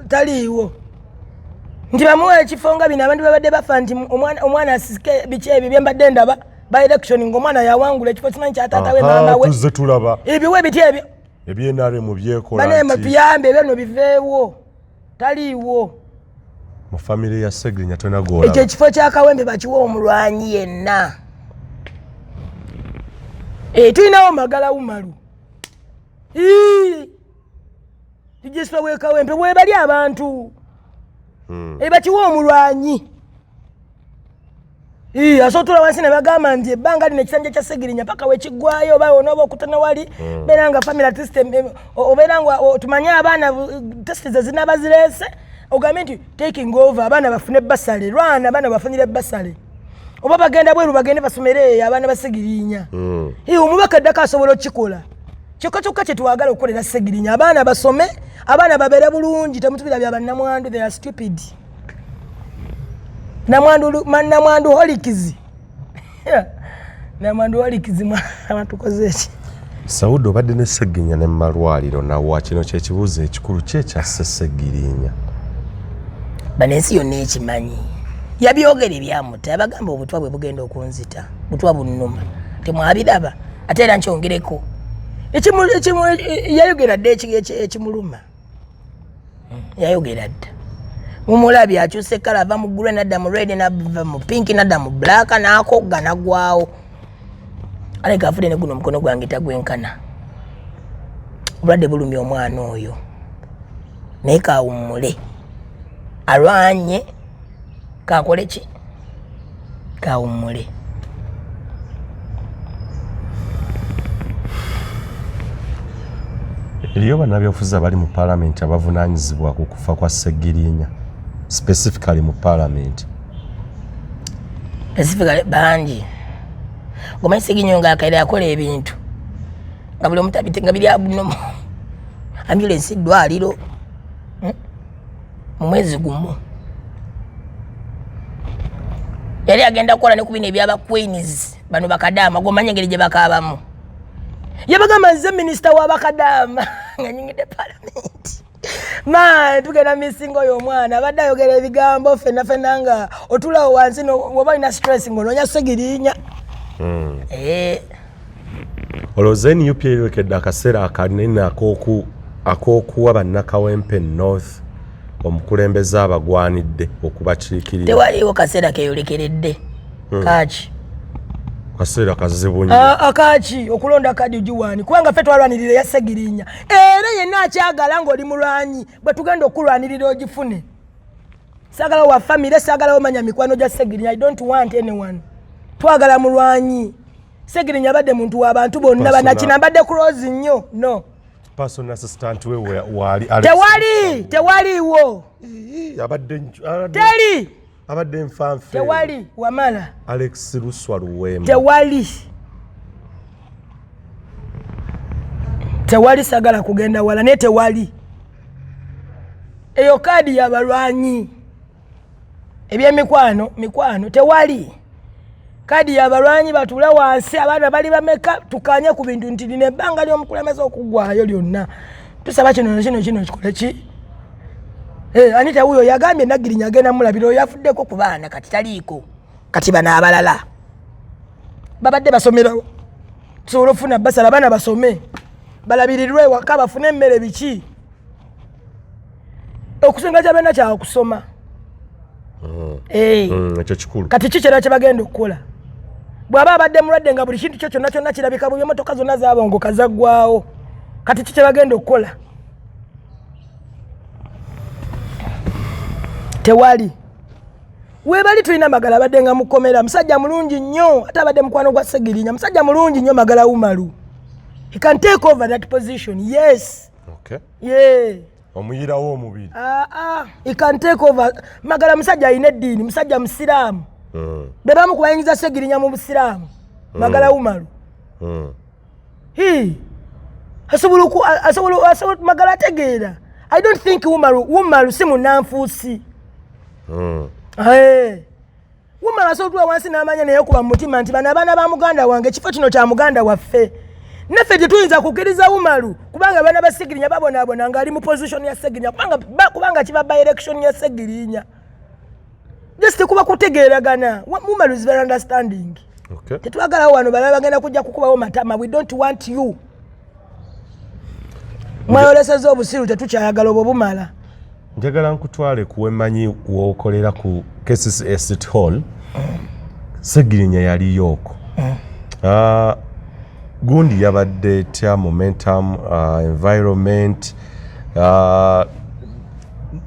taliiwo nti bamuwa ekifo nga bino abantu babadde bafa nti omwana asike biki ebyo byembadde ndaba by election ngaomwana yawangula ekifo simanyi kyataata we, maama we. Tuzze tulaba. Ebiwe biti ebyo. Ebyenrm byekola. Baneme tuyambe, ebyo no biveewo, taliiwo. Mu famire ya Segirinya tolina gwolaba. Ekyo ekifo kya Kawempe bakiwa omulwanyi yenna. Eh, tulinawo Magala Umaru tugiswa wekawempe webali abantu. Bakiwa omulwanyi asobola wansi ne bagamba nti ebbanga lino ekisanja kya Segirinya paka wekiggwayo, oba onooba okutana wali beera nga family at least obeera nga tumanye abaana test ze zinaaba zireese, ogambe nti taking over, abaana bafune basale lwana, abaana bafunire basale, oba bagenda bweru bagende basomere eyo abaana ba Segirinya. Omubaka eddako asobola okukikola. Kyokka kyokka kyetwagala okukolera Segirinya, abaana basome, abaana babeere bulungi. Temutubira bya bannamwandu, they are stupid. Namwandu, namwandu holikizi, namwandu holikizi, abatukoze eki? Saudi, obadde ne Segirinya ne mumalwaliro nawa, kino kyekibuuzo ekikulu, ki ekyasse Segirinya? Bano ensi yonna ekimanyi, yabyogera ebyamuta, yabagamba obutwa bwe bugenda okunzita, butwa bunnuma, temwabiraba. Ate era nkyongereko, yayogera dda ekimuluma, yayogera dda. Mumulabye akyusa ekkala, ava mu grey nadda mu red, nava mu pink nadda mu black, n'akogga nagwawo. Aleka afudde ne guno omukono gwange tagwenkana, obulwadde bulumya omwana oyo, naye kawummule, alwanye, kakole ki, kawummule. Eriyo bannabyabufuzi abali mu paalamenti abavunaanyizibwa ku kufa kwa Segirinya, specifically mu paalamenti? Specifically bangi. Ngomanyi Segirinya nga akaire akola ebintu nga buli omuntu abite nga biri abunomo, ambulance, eddwaliro, Mu mwezi gumu yali agenda kukola ne ku bino ebyaba queens, bano bakadaama, gomanya engeri gye bakaabamu. Yabagamba nze minisita w'abakadaama nga nyingidde palamenti. Ma tugenda misinga oyo omwana abadde ayogera ebigambo fenna fenna nga otulawo wansi, woba olina stress ng'onoonya Segirinya. Eh. Olowooza NUP eyolekedde akaseera akanene ak'okuwa bannakawempe North Omukulembeze abagwanidde okubakiikirira. Tewaliiwo kaseera keyolekeredde. Kaki? Kaseera kazibu nnyo. Ah, ah, kaki okulonda kadi ogiwaani kubanga ffe twalwanirira eya Segirinya, era yenna akyagala ng'oli mulwanyi bwe tugenda okukulwanirira ogifune. Saagala wa famire, saagala omanya mikwano gya Segirinya. I don't want anyone. Twagala mulwanyi. Segirinya abadde muntu w'abantu bonna. Personal. Banakina mbadde close nnyo, no. Personal assistant we waali Alex. Tewali, tewaliiwo. Ii, abadde Teri. Abadde nfanfe. Tewali wamala. Alex Luswa Luwemba. Tewali, tewali. Sagala kugenda wala, naye tewali. Eyo kaadi yabalwanyi. Ebyemikwano mikwano tewali. Kaadi yabalwanyi. Batuule wansi, abaana bali bameka, tukanye ku bintu nti lino ebbanga ly'omukulembeze okuggwayo lyonna tusaba kino, kino, kino kikole ki. Eh, Anita wuyo yagambye Nagirinya agenda mulabira. Oyo yafuddeko ku baana, kati taliiko. Kati bano abalala babadde basomerawo, tusobola okufuna basala abaana basome, balabirirwe ewaka, bafune emmere, biki. Okusinga kyabalina kyakusoma. Eh. Ekyo kikulu. Kati ki kyera kyebagenda okukola bw'aba abadde mulwadde nga buli kintu kyo kyonna kyonna kirabika bubi, emotoka zonna zabongoka zaggwawo? Kati ki kyebagenda okukola? Tewali. Webali tulina Magala, abadde nga mukomera, musajja mulungi nnyo, ate abadde mukwano gwa Segirinya. Musajja mulungi nnyo Magala Umaru. He can take over that position, yes. Yeah. Omuyirawo omubiri. Ah, ah. He can take over. Magala musajja alina eddiini, musajja musiraamu. Be bamu kubayingiza Segirinya mu busiraamu. Magala Umaru. He asobola asobola Magala ategeera. I don't think Umaru si munanfuusi. Hey. Umaru asobola otuula wansi n'amanya naye kuba mu mutima nti bano abaana ba muganda wange, ekifo kino kya muganda waffe, naffe tetuyinza kukkiriza Umaru kubanga abaana ba Segirinya babonaabona ng'ali mu position ya Segirinya, kubanga kiba by election ya Segirinya. Just kuba kutegeeragana. Umaru is very understanding. Tetwagalawo wano balala bagenda kujja kukubawo matama. We don't want you. Mwayoleseza obusiru, tetukyayagala obwo, bumala. Njagala nkutwale kuwemanyi wokolera ku KCCA City Hall. Segirinya yaliyo okwo. Ah, gundi yabadde etya momentum, environment,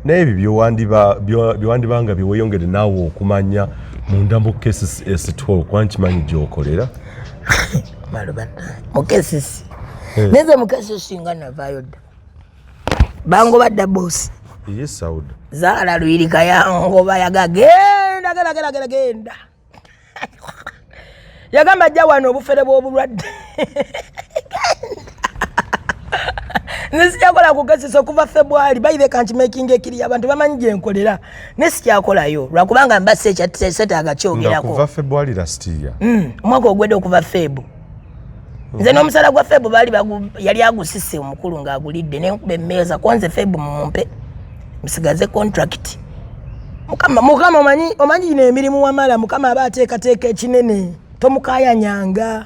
n'ebyo byewandibanga byeweyongere naawe okumanya munda mu KCCA City Hall, kuba nkimanyi gyokolera. Mu KCC, neze mu KCC nga navaayo dda, bangoba dda, bosi. Ye Sauda. Zaala Luyirika yangoba, yaga genda, genda, genda, genda, genda. Yagamba ajja wano obufere bw'obulwadde. Nze sikyakola ku KCC okuva February. By the kankimakinga ekiri, abantu bamanyi gye nkolera, naye sikyakolayo lwakubanga mba setaaga Nga kyogerako. Kuva February last year? Omwaka ogwedde, okuva Feb. Nze n'omusala gwa Feb baali yali agusise omukulu ng'agulidde, nenkuba emmeeza konze Feb mumumpe musigaze contract. Mukama, Mukama, omanyi gino emirimu wamala, Mukama aba ateekateeka ekinene, tomukayanyanga.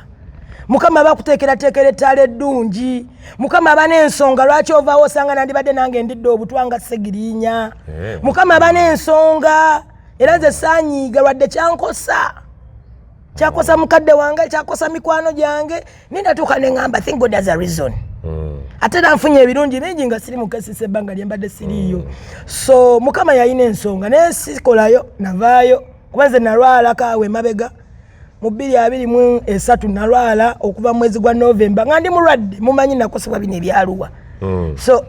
Mukama aba akuteekerateekera ettaala eddungi. Mukama aba n'ensonga lwaki ovaawo. Osanga nandibadde nange ndidde obutwa nga Segirinya. Mukama aba n'ensonga, era nze saanyiiga lwadde kyankosa, kyakosa mukadde wange, kyakosa mikwano gyange, naye natuuka neŋŋamba, think God has a reason. Ate era nfunye ebirungi bingi nga siri mukesisa ebbanga lye mbadde siriiyo. So Mukama yalina ensonga, naye sikolayo, navaayo kuba nze nalwalako awo emabega mu 2023. Nalwala okuva mu mwezi gwa Novemba nga ndi mulwadde. Mumanyi nakosebwa bino ebyaluwa. So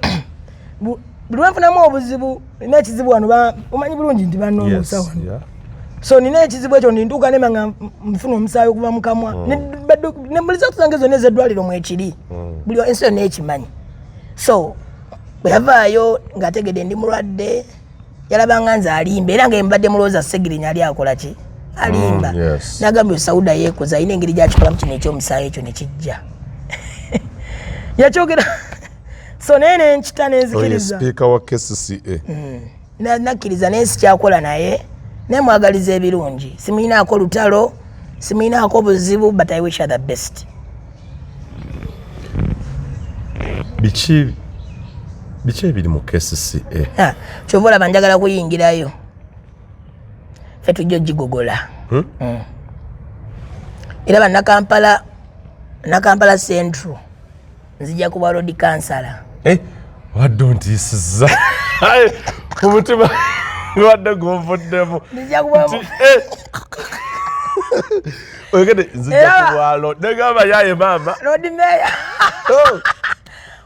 buli lwenfunamu obuzibu, nina ekizibu wano, omanyi bulungi nti banongosa wano. So nina ekizibu ekyo, nintuuka nema nga nfuna omusaayi okuva mu kamwa. Ne buli zatu zange zonna ez'eddwaliro mwekiri. Buli ensi yonna ekimanyi. So bwe yavaayo ng'ategedde ndi mulwadde, yalabanga nze alimba, era nga mbadde mulowooza Segirinya ali akola ki, alimba. Nagambye Sauda yeekoza, alina engeri gyakikolamu kino ekyomusaayi ekyo ne kijja yakyogera. So naye nenkita Oyo nenzikiriza. Sipiika wa KCCA. Nakkiriza naye sikyakola, naye nemwagaliza ebirungi. Simuyinaako lutalo, simuyinaako buzibu, but I wish her the best. Biki Biki ebiri mu KCCA? Kyova olaba njagala kuyingirayo, ffe tujja ogigogola. Era bannakampala, Nakampala Central, nzija kuba road councillor. Eh, wadde ontiisizza, omutima wadde gunvuddemu. Nzija kuba eh. Oyogedde nzija kubwalo, negamba yaye maama. Road mayor. Oh.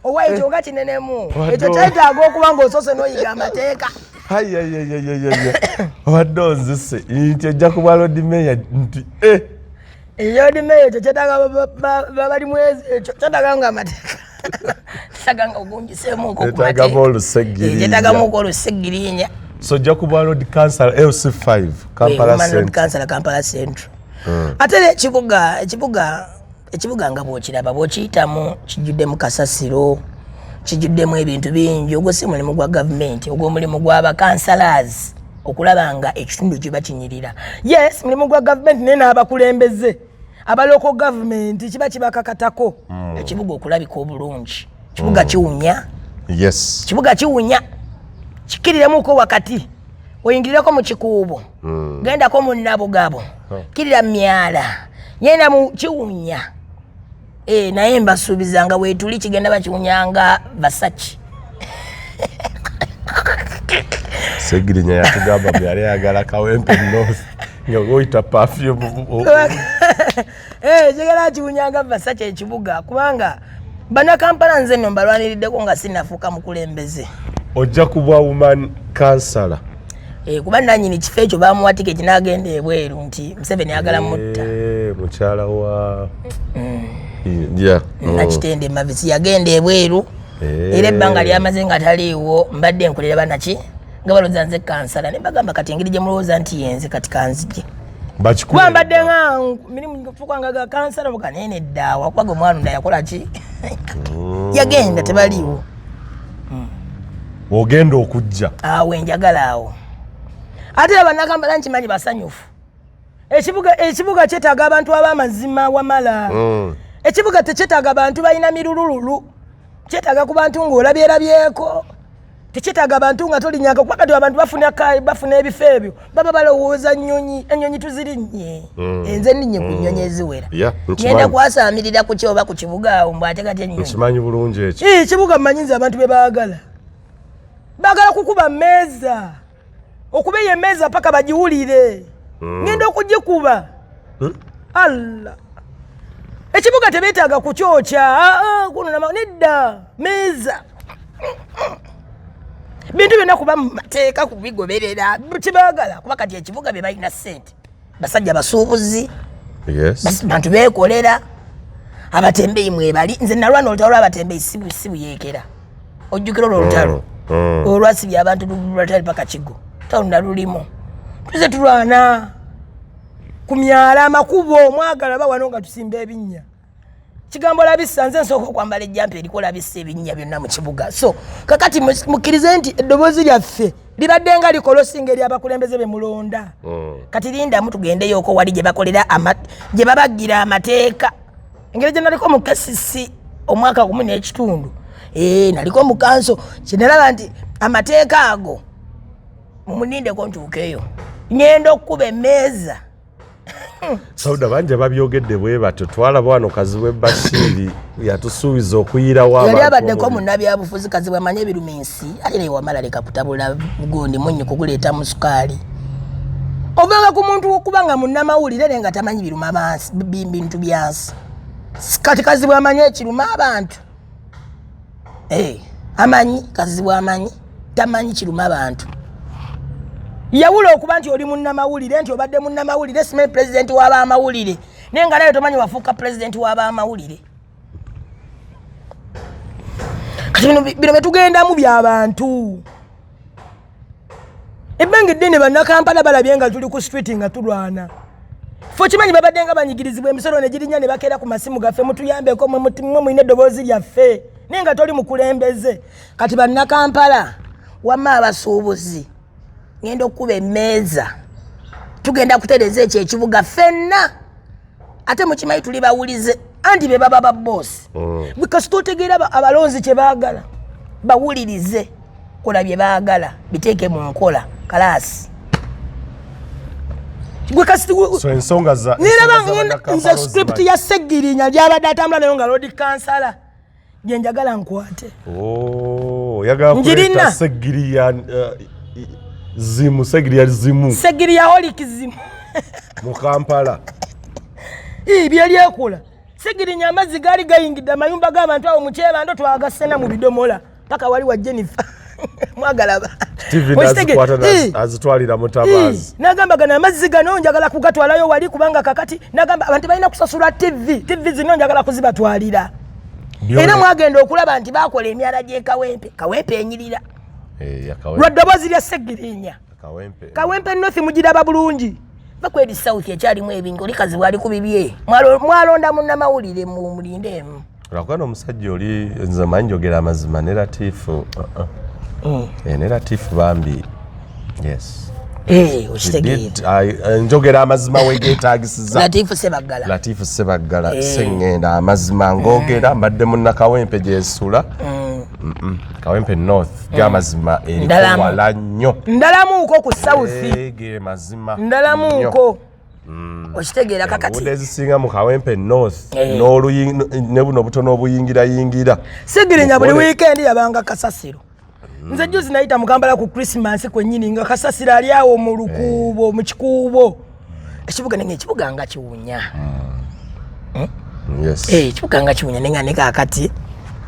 Owa, ekyo nga kinenemu, ekyo kyetaaga okuba ng'osoose n'oyiga amateeka. Obadde onzise nti ojja kuba road mayor nti eh. Road mayor ekyo kyetaaga babalimu, ekyo kyetaaga nga amateeka, kyetaaga nga ogungiseemuko. Kyetaagamu olusegirinya. Kyetaagamuko olusegirinya. So ojja kuba road councillor LC5 Kampala Central. Councillor Kampala Central. Ate era ekibuga nga bwokiraba, bwokiyitamu, kijjuddemu kasasiro, kijjuddemu ebintu bingi. Ogwo si mulimu gwa gavumenti, ogwo omulimu gw'abakansalazi okulaba nga ekitundu kiba kinyirira. Yes, mulimu gwa gavumenti, naye n'abakulembeze aba local gavumenti kiba kibakakatako ekibuga okulabika obulungi. Kibuga kiwunya. Kibuga kiwunya, kikiriremuko wakati, oyingirireko mu Kikuubo, gendako mu Nabugabo, kirira myala, ngenda mu kiwunya. Eh, naye mbasuubiza nga weetuli kigenda bakiwunyanga Versace. Segirinya yatugamba bwe yali ayagala Kawempe North nga oyita perfume. Eh, kigenda kiwunyanga Versace ekibuga, kubanga Bannakampala nze nno mbalwaniriddeko nga sinnafuuka mukulembeze. Ojja kubwa woman councillor. Eh, kuba nanyini kifo ekyo bamuwa tiketi n'agenda ebweru nti Museveni ayagala mutta. Eh, mukyala wa yeah. Nakitende Mavisi yagenda ebweru. Era ebbanga lyamaze nga taliiwo, mbadde nkolera banaki nga balowooza nze kansala, ne bagamba kati engeri gye mulowooza nti yenze, kati kanzije, kuba mbadde nga mirimu fuka ga kansala bukanene eddaawa, kuba gwe mwana yakola ki, yagenda, tebaliiwo. Ogenda okujja. Awo enjagala awo. Ate era Bannakampala nkimanyi basanyufu. Ekibuga kyetaaga abantu ab'amazima wamala. Ekibuga tekyetaaga bantu balina mirulululu, kyetaaga ku bantu ng'olabyerabyeko, tekyetaaga bantu nga tolinyanga, kuba kati abantu bafuna ebifo ebyo baba balowooza nnyonyi, ennyonyi tuzirinnye. Enze nninnye ku nnyonyi eziwera. Ngenda kwasaamirira ku kyoba ku kibuga awo mbw ate kati ennyonyi. Nkimanyi bulungi ekyo. Ekibuga mmanyi nze abantu be baagala, baagala kukuba mmeeza, okuba eyo emmeeza paka bagiwulire. Ngenda okugikuba. Allah, ekibuga tebeetaaga kukyokya. Ah, ah, kuno nedda, meeza, bintu byonna kuba mu mateeka kubigoberera kibaagala, kuba kati ekibuga bye balina ssente, basajja basuubuzi, bantu beekolera, abatembeyi mwebali. Nze nalwana olutalo lw'abatembeyi, si buyeekera. Ojjukira olwo olutalo olwasibya abantu lwatali paka Kigo talo, nalulimu. Tuze tulwana ku myala, amakubo, mwagala bawano nga tusimba ebinnya. Kigambo labisa, nze nsooka okwambala ejjampa eriko labisa ebinnya byonna mu kibuga. So kakati mukkirize nti eddoboozi lyaffe libadde nga likola osinga eri abakulembeze be mulonda. Kati lindamu tugendeyoko wali gye bakolera gye babagira amateeka. Engeri gye naliko mu KCC omwaka gumu n'ekitundu, ee, naliko mu kanso, kyenalaba nti amateeka ago mumunindeko ntuukeyo, ngenda okukuba emmeeza. Sauda, bangi babyogedde bwe batyo. Twalaba wano Kazibwe Bashiri yatusuubiza okuyirawo. Yali abaddeko munnabyabufuzi Kazibwe, amanye ebiruma ensi. Ate naye wamala leka kutabula gundi munnyo kuguleeta mu sukaali. Ovanga ku muntu okuba nga munnamawulire naye nga tamanyi biruma bintu byansi. Kati Kazibwe amanyi ekiruma abantu. Eh, amanyi Kazibwe amanyi, tamanyi kiruma abantu. Yawula okuba nti oli munnamawulire, nti obadde munnamawulire, simanyi pulezidenti w'abamawulire, naye nga naye tomanyi wafuuka pulezidenti w'abamawulire. Kati bino byetugendamu by'abantu ebbanga eddene. Bannakampala balabye nga tuli ku street nga tulwana. Fe okimanyi babadde nga banyigirizibwa, emisolo ne girinnya, ne bakeera ku masimu gaffe, mutuyambeko mwe mulina eddoboozi lyaffe, naye nga toli mukulembeze. Kati Bannakampala wamma abasuubuzi, ngenda okukuba emmeeza, tugenda kutereeza ekyo ekibuga ffenna. Ate mukimanyi tuli bawulize, anti be baba baboosi. Kasita otegeera abalonzi kye baagala. Bawulirize, kola bye baagala, biteeke mu nkola. Kalaasi gwe kasiti. So ensonga za niraba ensonga za Bannakampala nze script ozimanyi. ya Segirinya gyabadde atambula nayo nga lord kansala, gye njagala nkwate. Oh, oyagala Njirina. kuleeta Segiriya zimu, Segiriya zimu. Segiriya holikizimu mu Kampala. Byeryekola Segirinya, amazzi gaali gayingidde amayumba g'abantu awo mukyebando, twagasena mu bidomola paka wali wa Jennifer mwagalaba. TV nazikwata azitwalira mutabaazi. Nagamba gano amazzi gano njagala kugatwalayo wali, kubanga kakati nagamba abantu balina kusasula TV, TV zino njagala kuzibatwalira. Era mwagenda okulaba nti bakola emyala gy'e Kawempe, Kawempe enyirira Eh, ya Kawempe. lwa ddoboozi lya Segirinya. Kawempe. Kawempe North mugiraba bulungi, bakweri South ekyalimu ebingi, oli kazi bwali ku bibye. Mwalonda munnamawulire, mulinde emu. Lwakuba n'omusajja oli, nze manyi njogera amazima, ne Latifu Eh, ne Latifu bambi, yes. Eh, okitegeera. Njogera amazima wegeetagisiza. Latifu Sebaggala. Latifu Sebaggala. Seŋŋenda amazima ngogera, mbadde munnakawempe gyensula. Kawempe North gamazima eriko Ndalamu. wala nnyo. Ndalamuuko ku South. Eh, ge mazima. Ndalamuuko, okitegeera kakati. Enguudo ezisinga mu Kawempe North Eh. ne buno obutono obuyingirayingira. Sigirinya buli Mukole. wiikendi yabanga kasasiro. Nze juzi nayita mu Kampala ku Christmas kwennyini nga kasasiro ali awo mu lukuubo, mu kikuubo. Ekibuga nenge, ekibuga nga kiwunya. Yes. Eh, ekibuga nga kiwunya, nenga ne kakati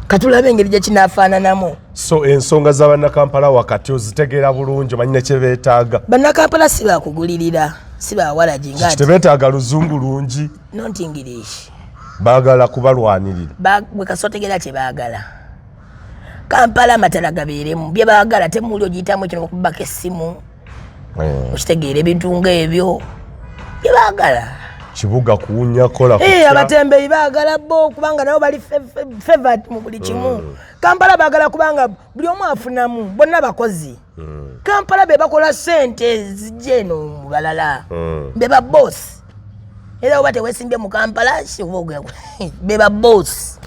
katulabe engeri gye kinaafaananamu. So ensonga z'abannakampala wakati ozitegeera bulungi, omanyi nekyebeetaaga. Bannakampala si bakugulirira, si bawalagi nga nti Tebeetaaga luzungu lungi. Not English. Baagala kubalwanirira. Gwe kasita otegeera kye baagala. Kampala amatala gabeeremu, bye baagala temuli ogiyitamu kino okubako essimu. Eh, Okitegeera, ebintu ngaebyo bye baagala. Kibuga kuwunya kola Eh, kutya. Abatembeyi baagala bo kubanga nabo bali favored mu buli kimu. Kampala baagala kubanga buli omu afunamu, bonna bakozi. Kampala be bakola sente zijja eno mu balala. Be ba boss, era oba tewesimbye mu Kampala oba be ba boss.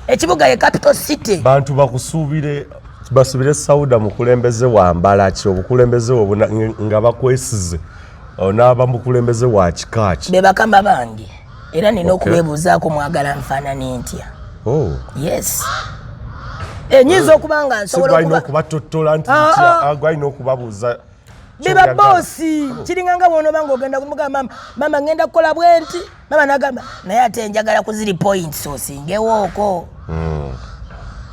Ekibuga ye capital city. Bantu bakusuubire, basubire Sauda mukulembeze wambala ki, obukulembeze obuna nga bakwesize onaaba mukulembeze wa kika ki? Be bakama bange, era nina okubeebuuzaako, mwagala nfaanane ntya? Oh. Yes. Eh, nyinza okuba nga Si nsobola gwalina okuba okubatottola nti Ah, ntya, ah. ah, gwalina okubabuuza Biba ky'oyagala. boss kiringa nga bwonoba nga ogenda kumugamba, mama, mama ngenda kukola bwe nti, mama nagamba naye ate njagala ku ziri points osingewooko.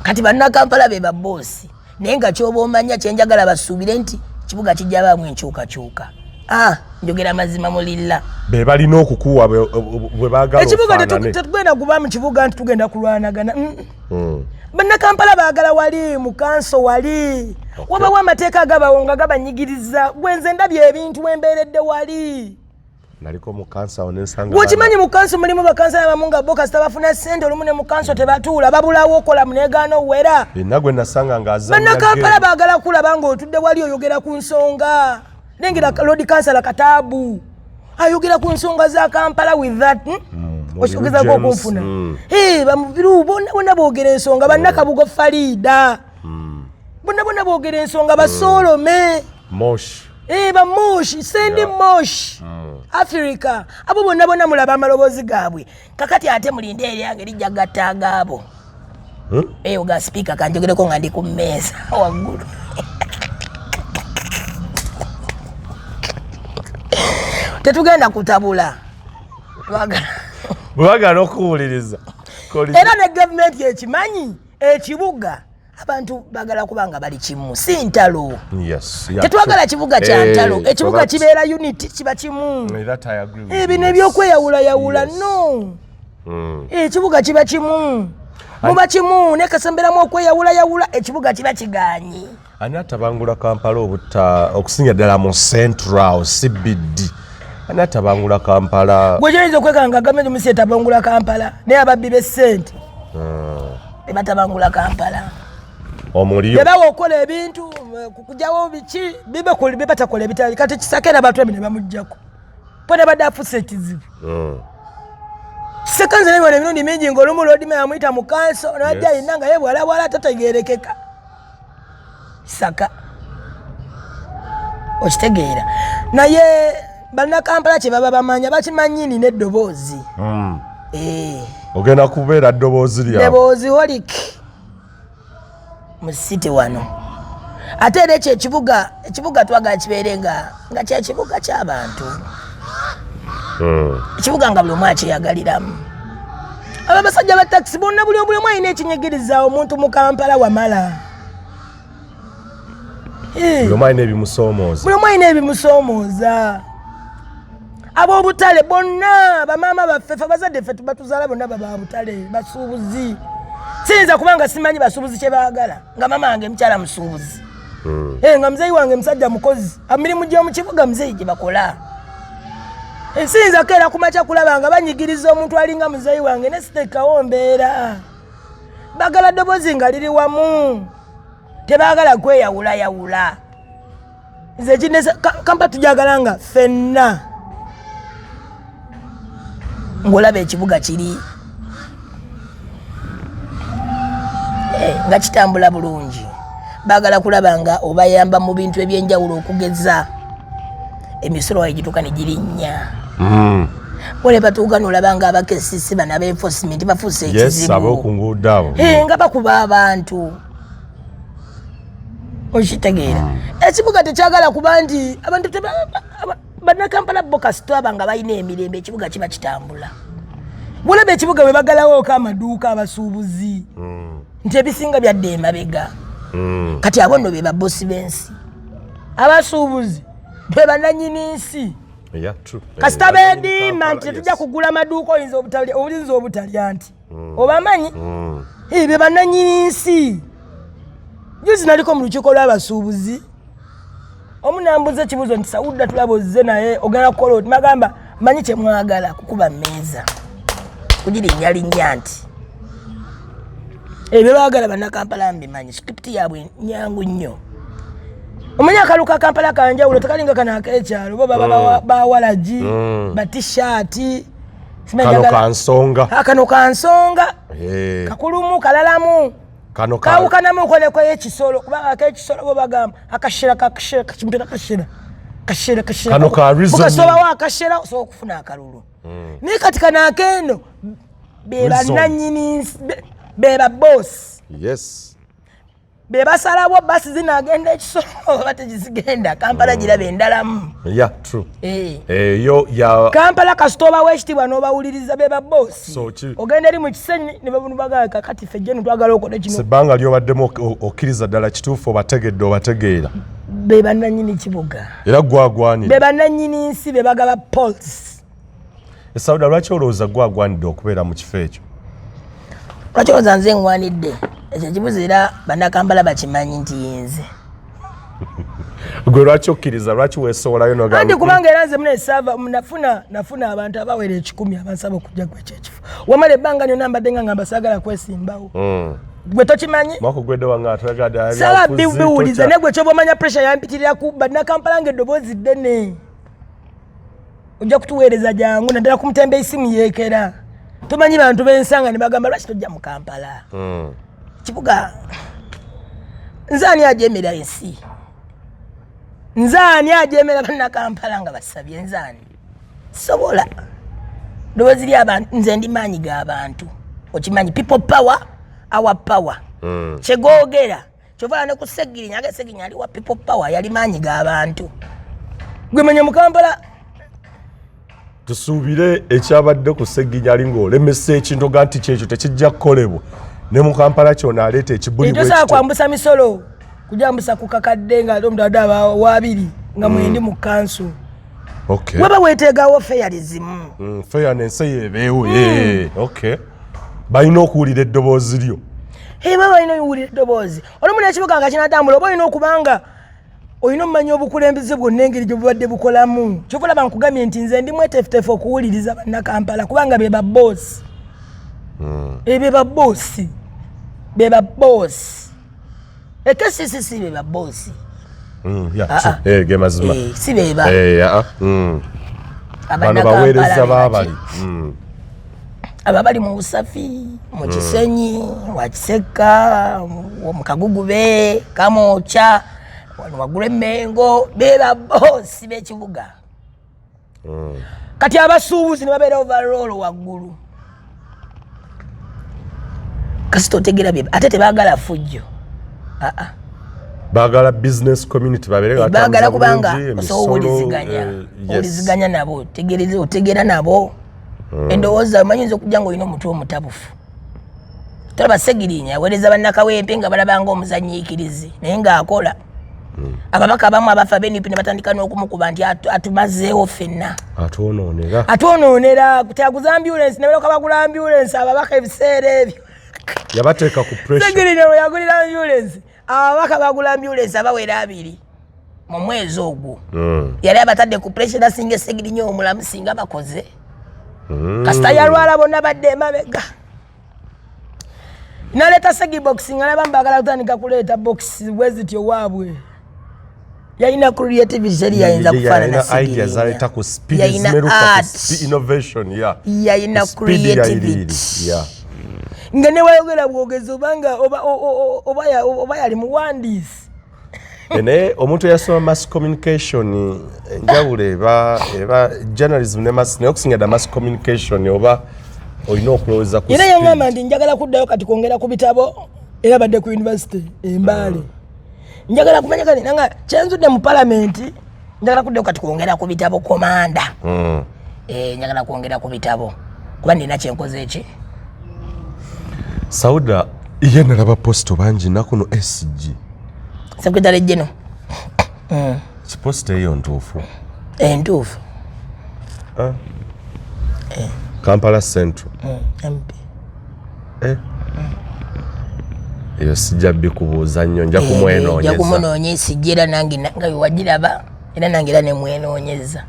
Kati bannakampala be ba boss, naye nga kyoba omanya kyenjagala basuubire nti kibuga kijja baamu enkyukakyuka. Ah, njogera mazima mulilla. Be balina okukuwa bwe baagala Ekibuga ofaanane. tetugenda kuba mu kibuga nti tugenda kulwanagana. Bannakampala baagala wali mu kanso wali wabawo amateeka agabawo nga gabanyigiriza. Gwe nze ndabye ebintu wembeeredde wali. Naliko mu kanso awo nensanga Gwekimanyi mu kanso mulimu bakansala abamu nga bo kasita bafuna ssente, olumu ne mu kanso tebatuula, babulawo okola muneegaana owera. Yenna gwe nasanga ng'azannya Bannakampala game. baagala kulaba ng'otudde wali oyogera ku nsonga. Lengera lord kansala Kataabu ayogera ku nsonga za Kampala with that, Mubiru Okigezako James, okunfuna. Eh, bamubiru bonna bonna boogera ensonga, bannakabugo Farida bonna bonna boogera ensonga, basoolome. Moshi. Eh, bamoshi sendi. Moshi Africa, abo bonna bonna mulaba amaloboozi gaabwe. Kakati ate mulinde eryange lijja gatta agaabo. Eyo ga sipiika kanjogereko nga ndi ku mmeeza waggulu. Tetugenda kutabula. Bwe bagala okuwuliriza. Era ne gavumenti ekimanyi, ekibuga abantu bagala kuba nga bali kimu, si ntalo. Tetwagala kibuga kya eh, ntalo, ekibuga kibeera unity, kiba kimu. Eh, bino ebyokweyawulayawula no. Ekibuga kiba kimu, muba kimu nekasemberamu okweyawulayawula, ekibuga kiba kiganyi. Ani atabangula Kampala obutta, okusinga ddala mu Central CBD? Ani atabangula Kampala? Gwe kyoyinza okwekanga gavumenti musi etabangula Kampala, naye ababbi b'essente tebatabangula Kampala. Omulyo. Bebawa okukola ebintu kujjawo biki bibe batakola ebitali. Kati Kisaka era abantu ebyo ne bamugjako pona badde afuuse ekizibu. Kisaka nze nebona emirundi mingi ngaolumu Lord Mayor amuyita mu kanso, najja yenna nga ye bwalabwala tategerekeka. Kisaka, okitegeera? Naye bannakampala kye baba bamanya bakimanyi, nina eddoboozi. Eh. Ogenda kubeera ddoboozi lyabwe. Ddoboozi holik mu city wano. Ate era ekyo ekibuga, ekibuga twagala kibeere nga kyekibuga ky'abantu, ekibuga nga buli omu akyeyagaliramu. Abo abasajja ba takisi bonna, buli omu alina ekinyigiriza omuntu mu Kampala wamala. Eh. Buli omu alina ebimusoomooza. Buli omu alina ebimusoomooza. Ab'obutale bonna, bamaama baffe, fe abazadde ffe batuzaala bonna baba butale, basuubuzi. Siyinza kubanga simanyi basuubuzi kye baagala, nga maama wange mukyala musuubuzi. Eh, nga muzeeyi wange musajja mukozi, emirimu gy'omu kibuga muzeeyi gye bakola. Eh, siyinza keera kumakya kulaba nga banyigiriza omuntu alinga muzeeyi wange ne siteekawo mbeera. Bagala ddoboozi nga liri wamu, tebaagala kweyawulayawula. Nze ekinesa Kampala tujagala nga ffenna ng'olaba ekibuga kiri eh, nga kitambula bulungi. Baagala kulaba nga obayamba mu bintu ebyenjawulo, okugeza emisolo waye gituuka ne girinnya. Wale batuuka nolaba nga abakesisi bano aba enforcement bafuuse ekizibu, abokunguudo abo. Eh, nga bakuba abantu, okitegeera? Ekibuga tekyagala kuba nti abantu bannakampala bo kasita nga balina emirembe, ekibuga kiba kitambula. Bulaba ekibuga bwe bagalawooko amaduuka, abasuubuzi nti ebisinga byadde emabega. Kati abo nno be babosi b'ensi, abasuubuzi be bannanyini nsi. Kasita beediima nti tetujja kugula maduuka, oyinza obutalya nti obamanyi. Eh, be bannanyini nsi. Juzi naliko mu lukiiko lw'abasuubuzi, omu nambuza ekibuuzo nti, "Sawudda, tulaba ozze, naye ogenda kukola oti?" Magamba, "Manyi kyemwagala, kukuba mmeeza kugirinyalinnya." Nti ebyo baagala bannakampala mbimanyi, script yaabwe nyangu nnyo. Omanyi akalu ka Kampala kanjawulo, tekalinga kano akekyalo bo baba bawalagi batishaati. Kano kansonga. Kano kansonga. Kakulumu kalalamu. Kano kawukanamu okolekoyo ekisolo, kubanga akekisolo bo bagamba akashera kakashera kakimpera kashera kashera kashera. Kano ka reasoning. Bukasobawo akashera osobola okufuna akalulu. Naye kati kano akeno be Reason. bannanyini be ba boss. Be basalawo basi zinagenda ekisolo oba tegizigenda. Kampala giraba endalamu. Yeah, true. Eh. Eyo ya Kampala kasita obawa ekitiibwa n'obawuliriza, be ba boss. So ogenda eri mu Kisenyi ne babunubagaa, kakati ffe jeno twagala okole kino. Ebbanga lyobaddemu okkiriza ddala kituufu, obategedde, obategeera. Be bannanyini kibuga. Era gwagwanidde. Be bannanyini nsi, be bagaba pols. Esauda, lwaki olowooza gwagwanidde okubeera mu kifo ekyo? Lwaki olowooza nze ngwanidde ekyo ekibuzo? Era bannakampala bakimanyi nti yinze. Gwe lwaki okkiriza, lwaki weesowolayo nogamba- Anti kubanga era nze muna esaava nafuna abantu abawera 100 abansaba okujja kwekyo ekifo. Wamala ebbanga lyonna mbadde nga ngamba saagala kwesimbawo. Gwe tokimanyi? Mwaka ogwedde wange atulagadde. Sala biwuliza, naye gwe kyoba omanya pressure yampitirira ku bannakampala nga eddoboozi ddene, ojja kutuweereza jangu, naddala ku mutembe esimu yeekera. Tomanyi bantu bensanga ne bagamba, "Lwaki tojja mu Kampala?" Kibuga nze ani ajemera ensi? Nze ani ajemera bannakampala nga basabye? Nze ani sobola ddoboozi ly'abantu? Nze ndi maanyi g'abantu, okimanyi? People power, our power. Kyegogera kyova ne ku Segirinya, age Segirinya ali wa people power, yali maanyi g'abantu. Gwe manya mu Kampala. Tusuubire ekyabadde ku Segirinya ali ng'olemesa ekintu ga nti kyekyo tekijja kukolebwa, ne mu Kampala kyona aleeta ekibuli. Tosobola kwambusa misolo kujambusa ku kakadde nga ate omuntu adde aba waabiri nga mwendi mu kanso. Weba weeteegawo fairness. Fairness yeebeewo. Okay, balina okuwulira eddoboozi lyo. Eba balina okuwulira eddoboozi. Olumu n'ekibuga nga kinatambula, oba olina okubanga olina omumanya obukulembeze bwonna engeri gye bubadde bukolamu. Kyova olaba nkugambye nti nze ndi mweteefuteefu okuwuliriza bannakampala, kubanga be baboosi. Be baboosi, be baboosi. Ekesisi be baboosi. Yeah, true. Eh, ge mazima. Eh, si beba Eh, ah. Bano baweereza baabali. Abo bali mu Busafi, mu Kisenyi, Wakisekka, mu Kagugube, Kamwokya, wano waggulu Emmengo, be baboosi b'ekibuga. Kati abasuubuzi ne babeera overall waggulu. Kasita otegeera bye, ate tebaagala fujjo. Aa. Baagala business community babeere nga baagala batambuza kubanga bulungi, osobola emisolo, owuliziganya, yes. owuliziganya nabo, otegeera nabo endowooza. Omanyi oyinza okujja ngaolina omutwe omutabufu. Tolaba Segirinya aweereza bannakawempe nga balabanga omuzanyiikirizi, naye ng'akola. Ababaka abamu abafa be NUP ne batandika n'okumukuba nti atumazeewo ffenna, atwonoonera, atwonoonera, tyaguza ambulance, ne balyoka bagula ambulance ababaka ebiseera ebyo. Yabateeka ku pressure. Segirinya lwe yagulira ambulance ababaka, bagula ambulance abawera 20 mu mwezi ogwo. Yali abatadde ku pressure. Nasinga Esegirinya omulamu singa bakoze. Kasita yalwala, bonna badde emabega. Naleeta segibox nga naba mbagala kutandika kuleeta box bwe zityo waabwe. Yalina creativity, teri yayinza kufaanana Yalina ideas zaleeta ku speed, Yalina zimeruka ku art. speed innovation, yeah. Yalina Ku speed ya creativity. iriri, yeah. Nga newayogera bwogezi obanga oba yali muwandiisi. Naye omuntu eyasoma mass communication, enjawulo eba journalism ne mass, naye okusinga dda mass communication, oba olina okulowooza ku Era speed. yaŋŋamba nti njagala kuddayo kati kwongera ku bitabo, era badde ku university Embaale. Njagala kumanya kati nanga kyenzudde mu palamenti, njagala kuddayo kati kwongera ku bitabo, komanda. Eh, njagala kwongera ku bitabo kuba nina kyenkoze eki. Sauda, ye nalaba post bangi nakuno SG. Secretary General. Kiposita eyo ntuufu? Entuufu. Ah. Kampala Central. MP. Eh. Eyo sijja bikubuuza nnyo, nja Nja kumwenoonyeza. kumunoonya esijja, era nange nga wewagiraba, era nange era nemwenoonyeza.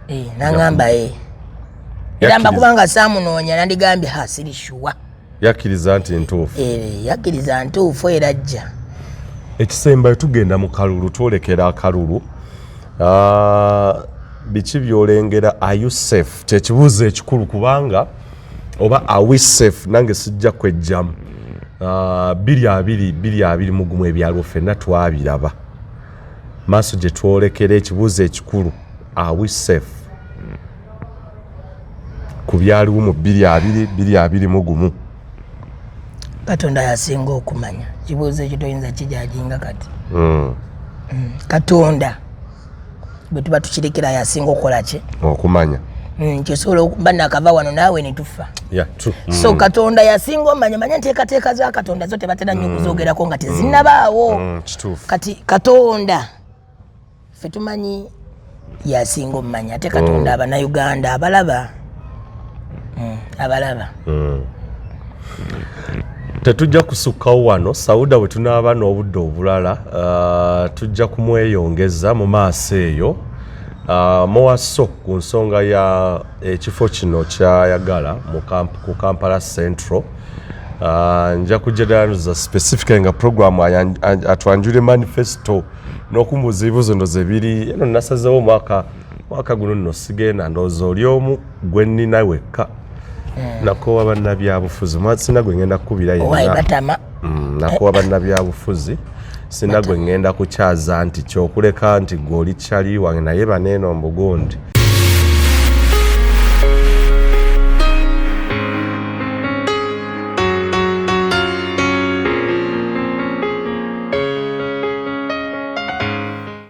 Eh, naŋŋamba e era mba kubanga saamunoonya nandigambye ha siri sure. Yakkiriza nti ntuufu? Eh, yakkiriza ntuufu era ajja. Ekisembayo, tugenda mu kalulu, twolekera akalulu. Ah, biki byolengera? Are you safe? Kyekibuuzo ekikulu, kubanga oba are we safe? Nange sijja kwejjamu. Ah, 2020, 2021, ebyaliwo ffenna twabiraba. Maaso gye twolekera, ekibuuzo ekikulu, are we safe ku byaliwo mu 2020, 2021? Katonda yasinga okumanya. Kibuuzo ekyo toyinza kijajinga kati. Katonda bwe tuba tukirekera, yasinga okukola ki? Okumanya. Kyosobola okuba nakava wano naawe netufa. Yeah, true. So Katonda yasinga omanya. Manya enteekateeka za Katonda zo tebatera nnyo kuzoogerako nga tezinnabaawo. Kituufu. Kati Katonda ffe tumanyi yasinga omumanya, ate Katonda Abannayuganda abalaba. Abalaba. Tetujja kusukkawo wano, Sauda. Bwe tunaaba n'obudde obulala, tujja kumweyongeza mu maaso eyo, mowaso ku nsonga ya ekifo kino kyayagala ku Kampala Central. Nja kujja ddala specifically nga program atwanjule manifesto n'okumbuuza ebibuuzo ndoza ebiri eno. Nasazewo mwaka guno nno sigenda, ndowooza oli omu gwe nnina wekka. Nakowa bannabyabufuzi, sina gwe ngenda kukubira owaye yenna. Batama. Nakowa bannabyabufuzi, sina gwe ngenda kukyaza nti kyokuleka nti gwe oli kyali wange, naye baneeno mbugundi.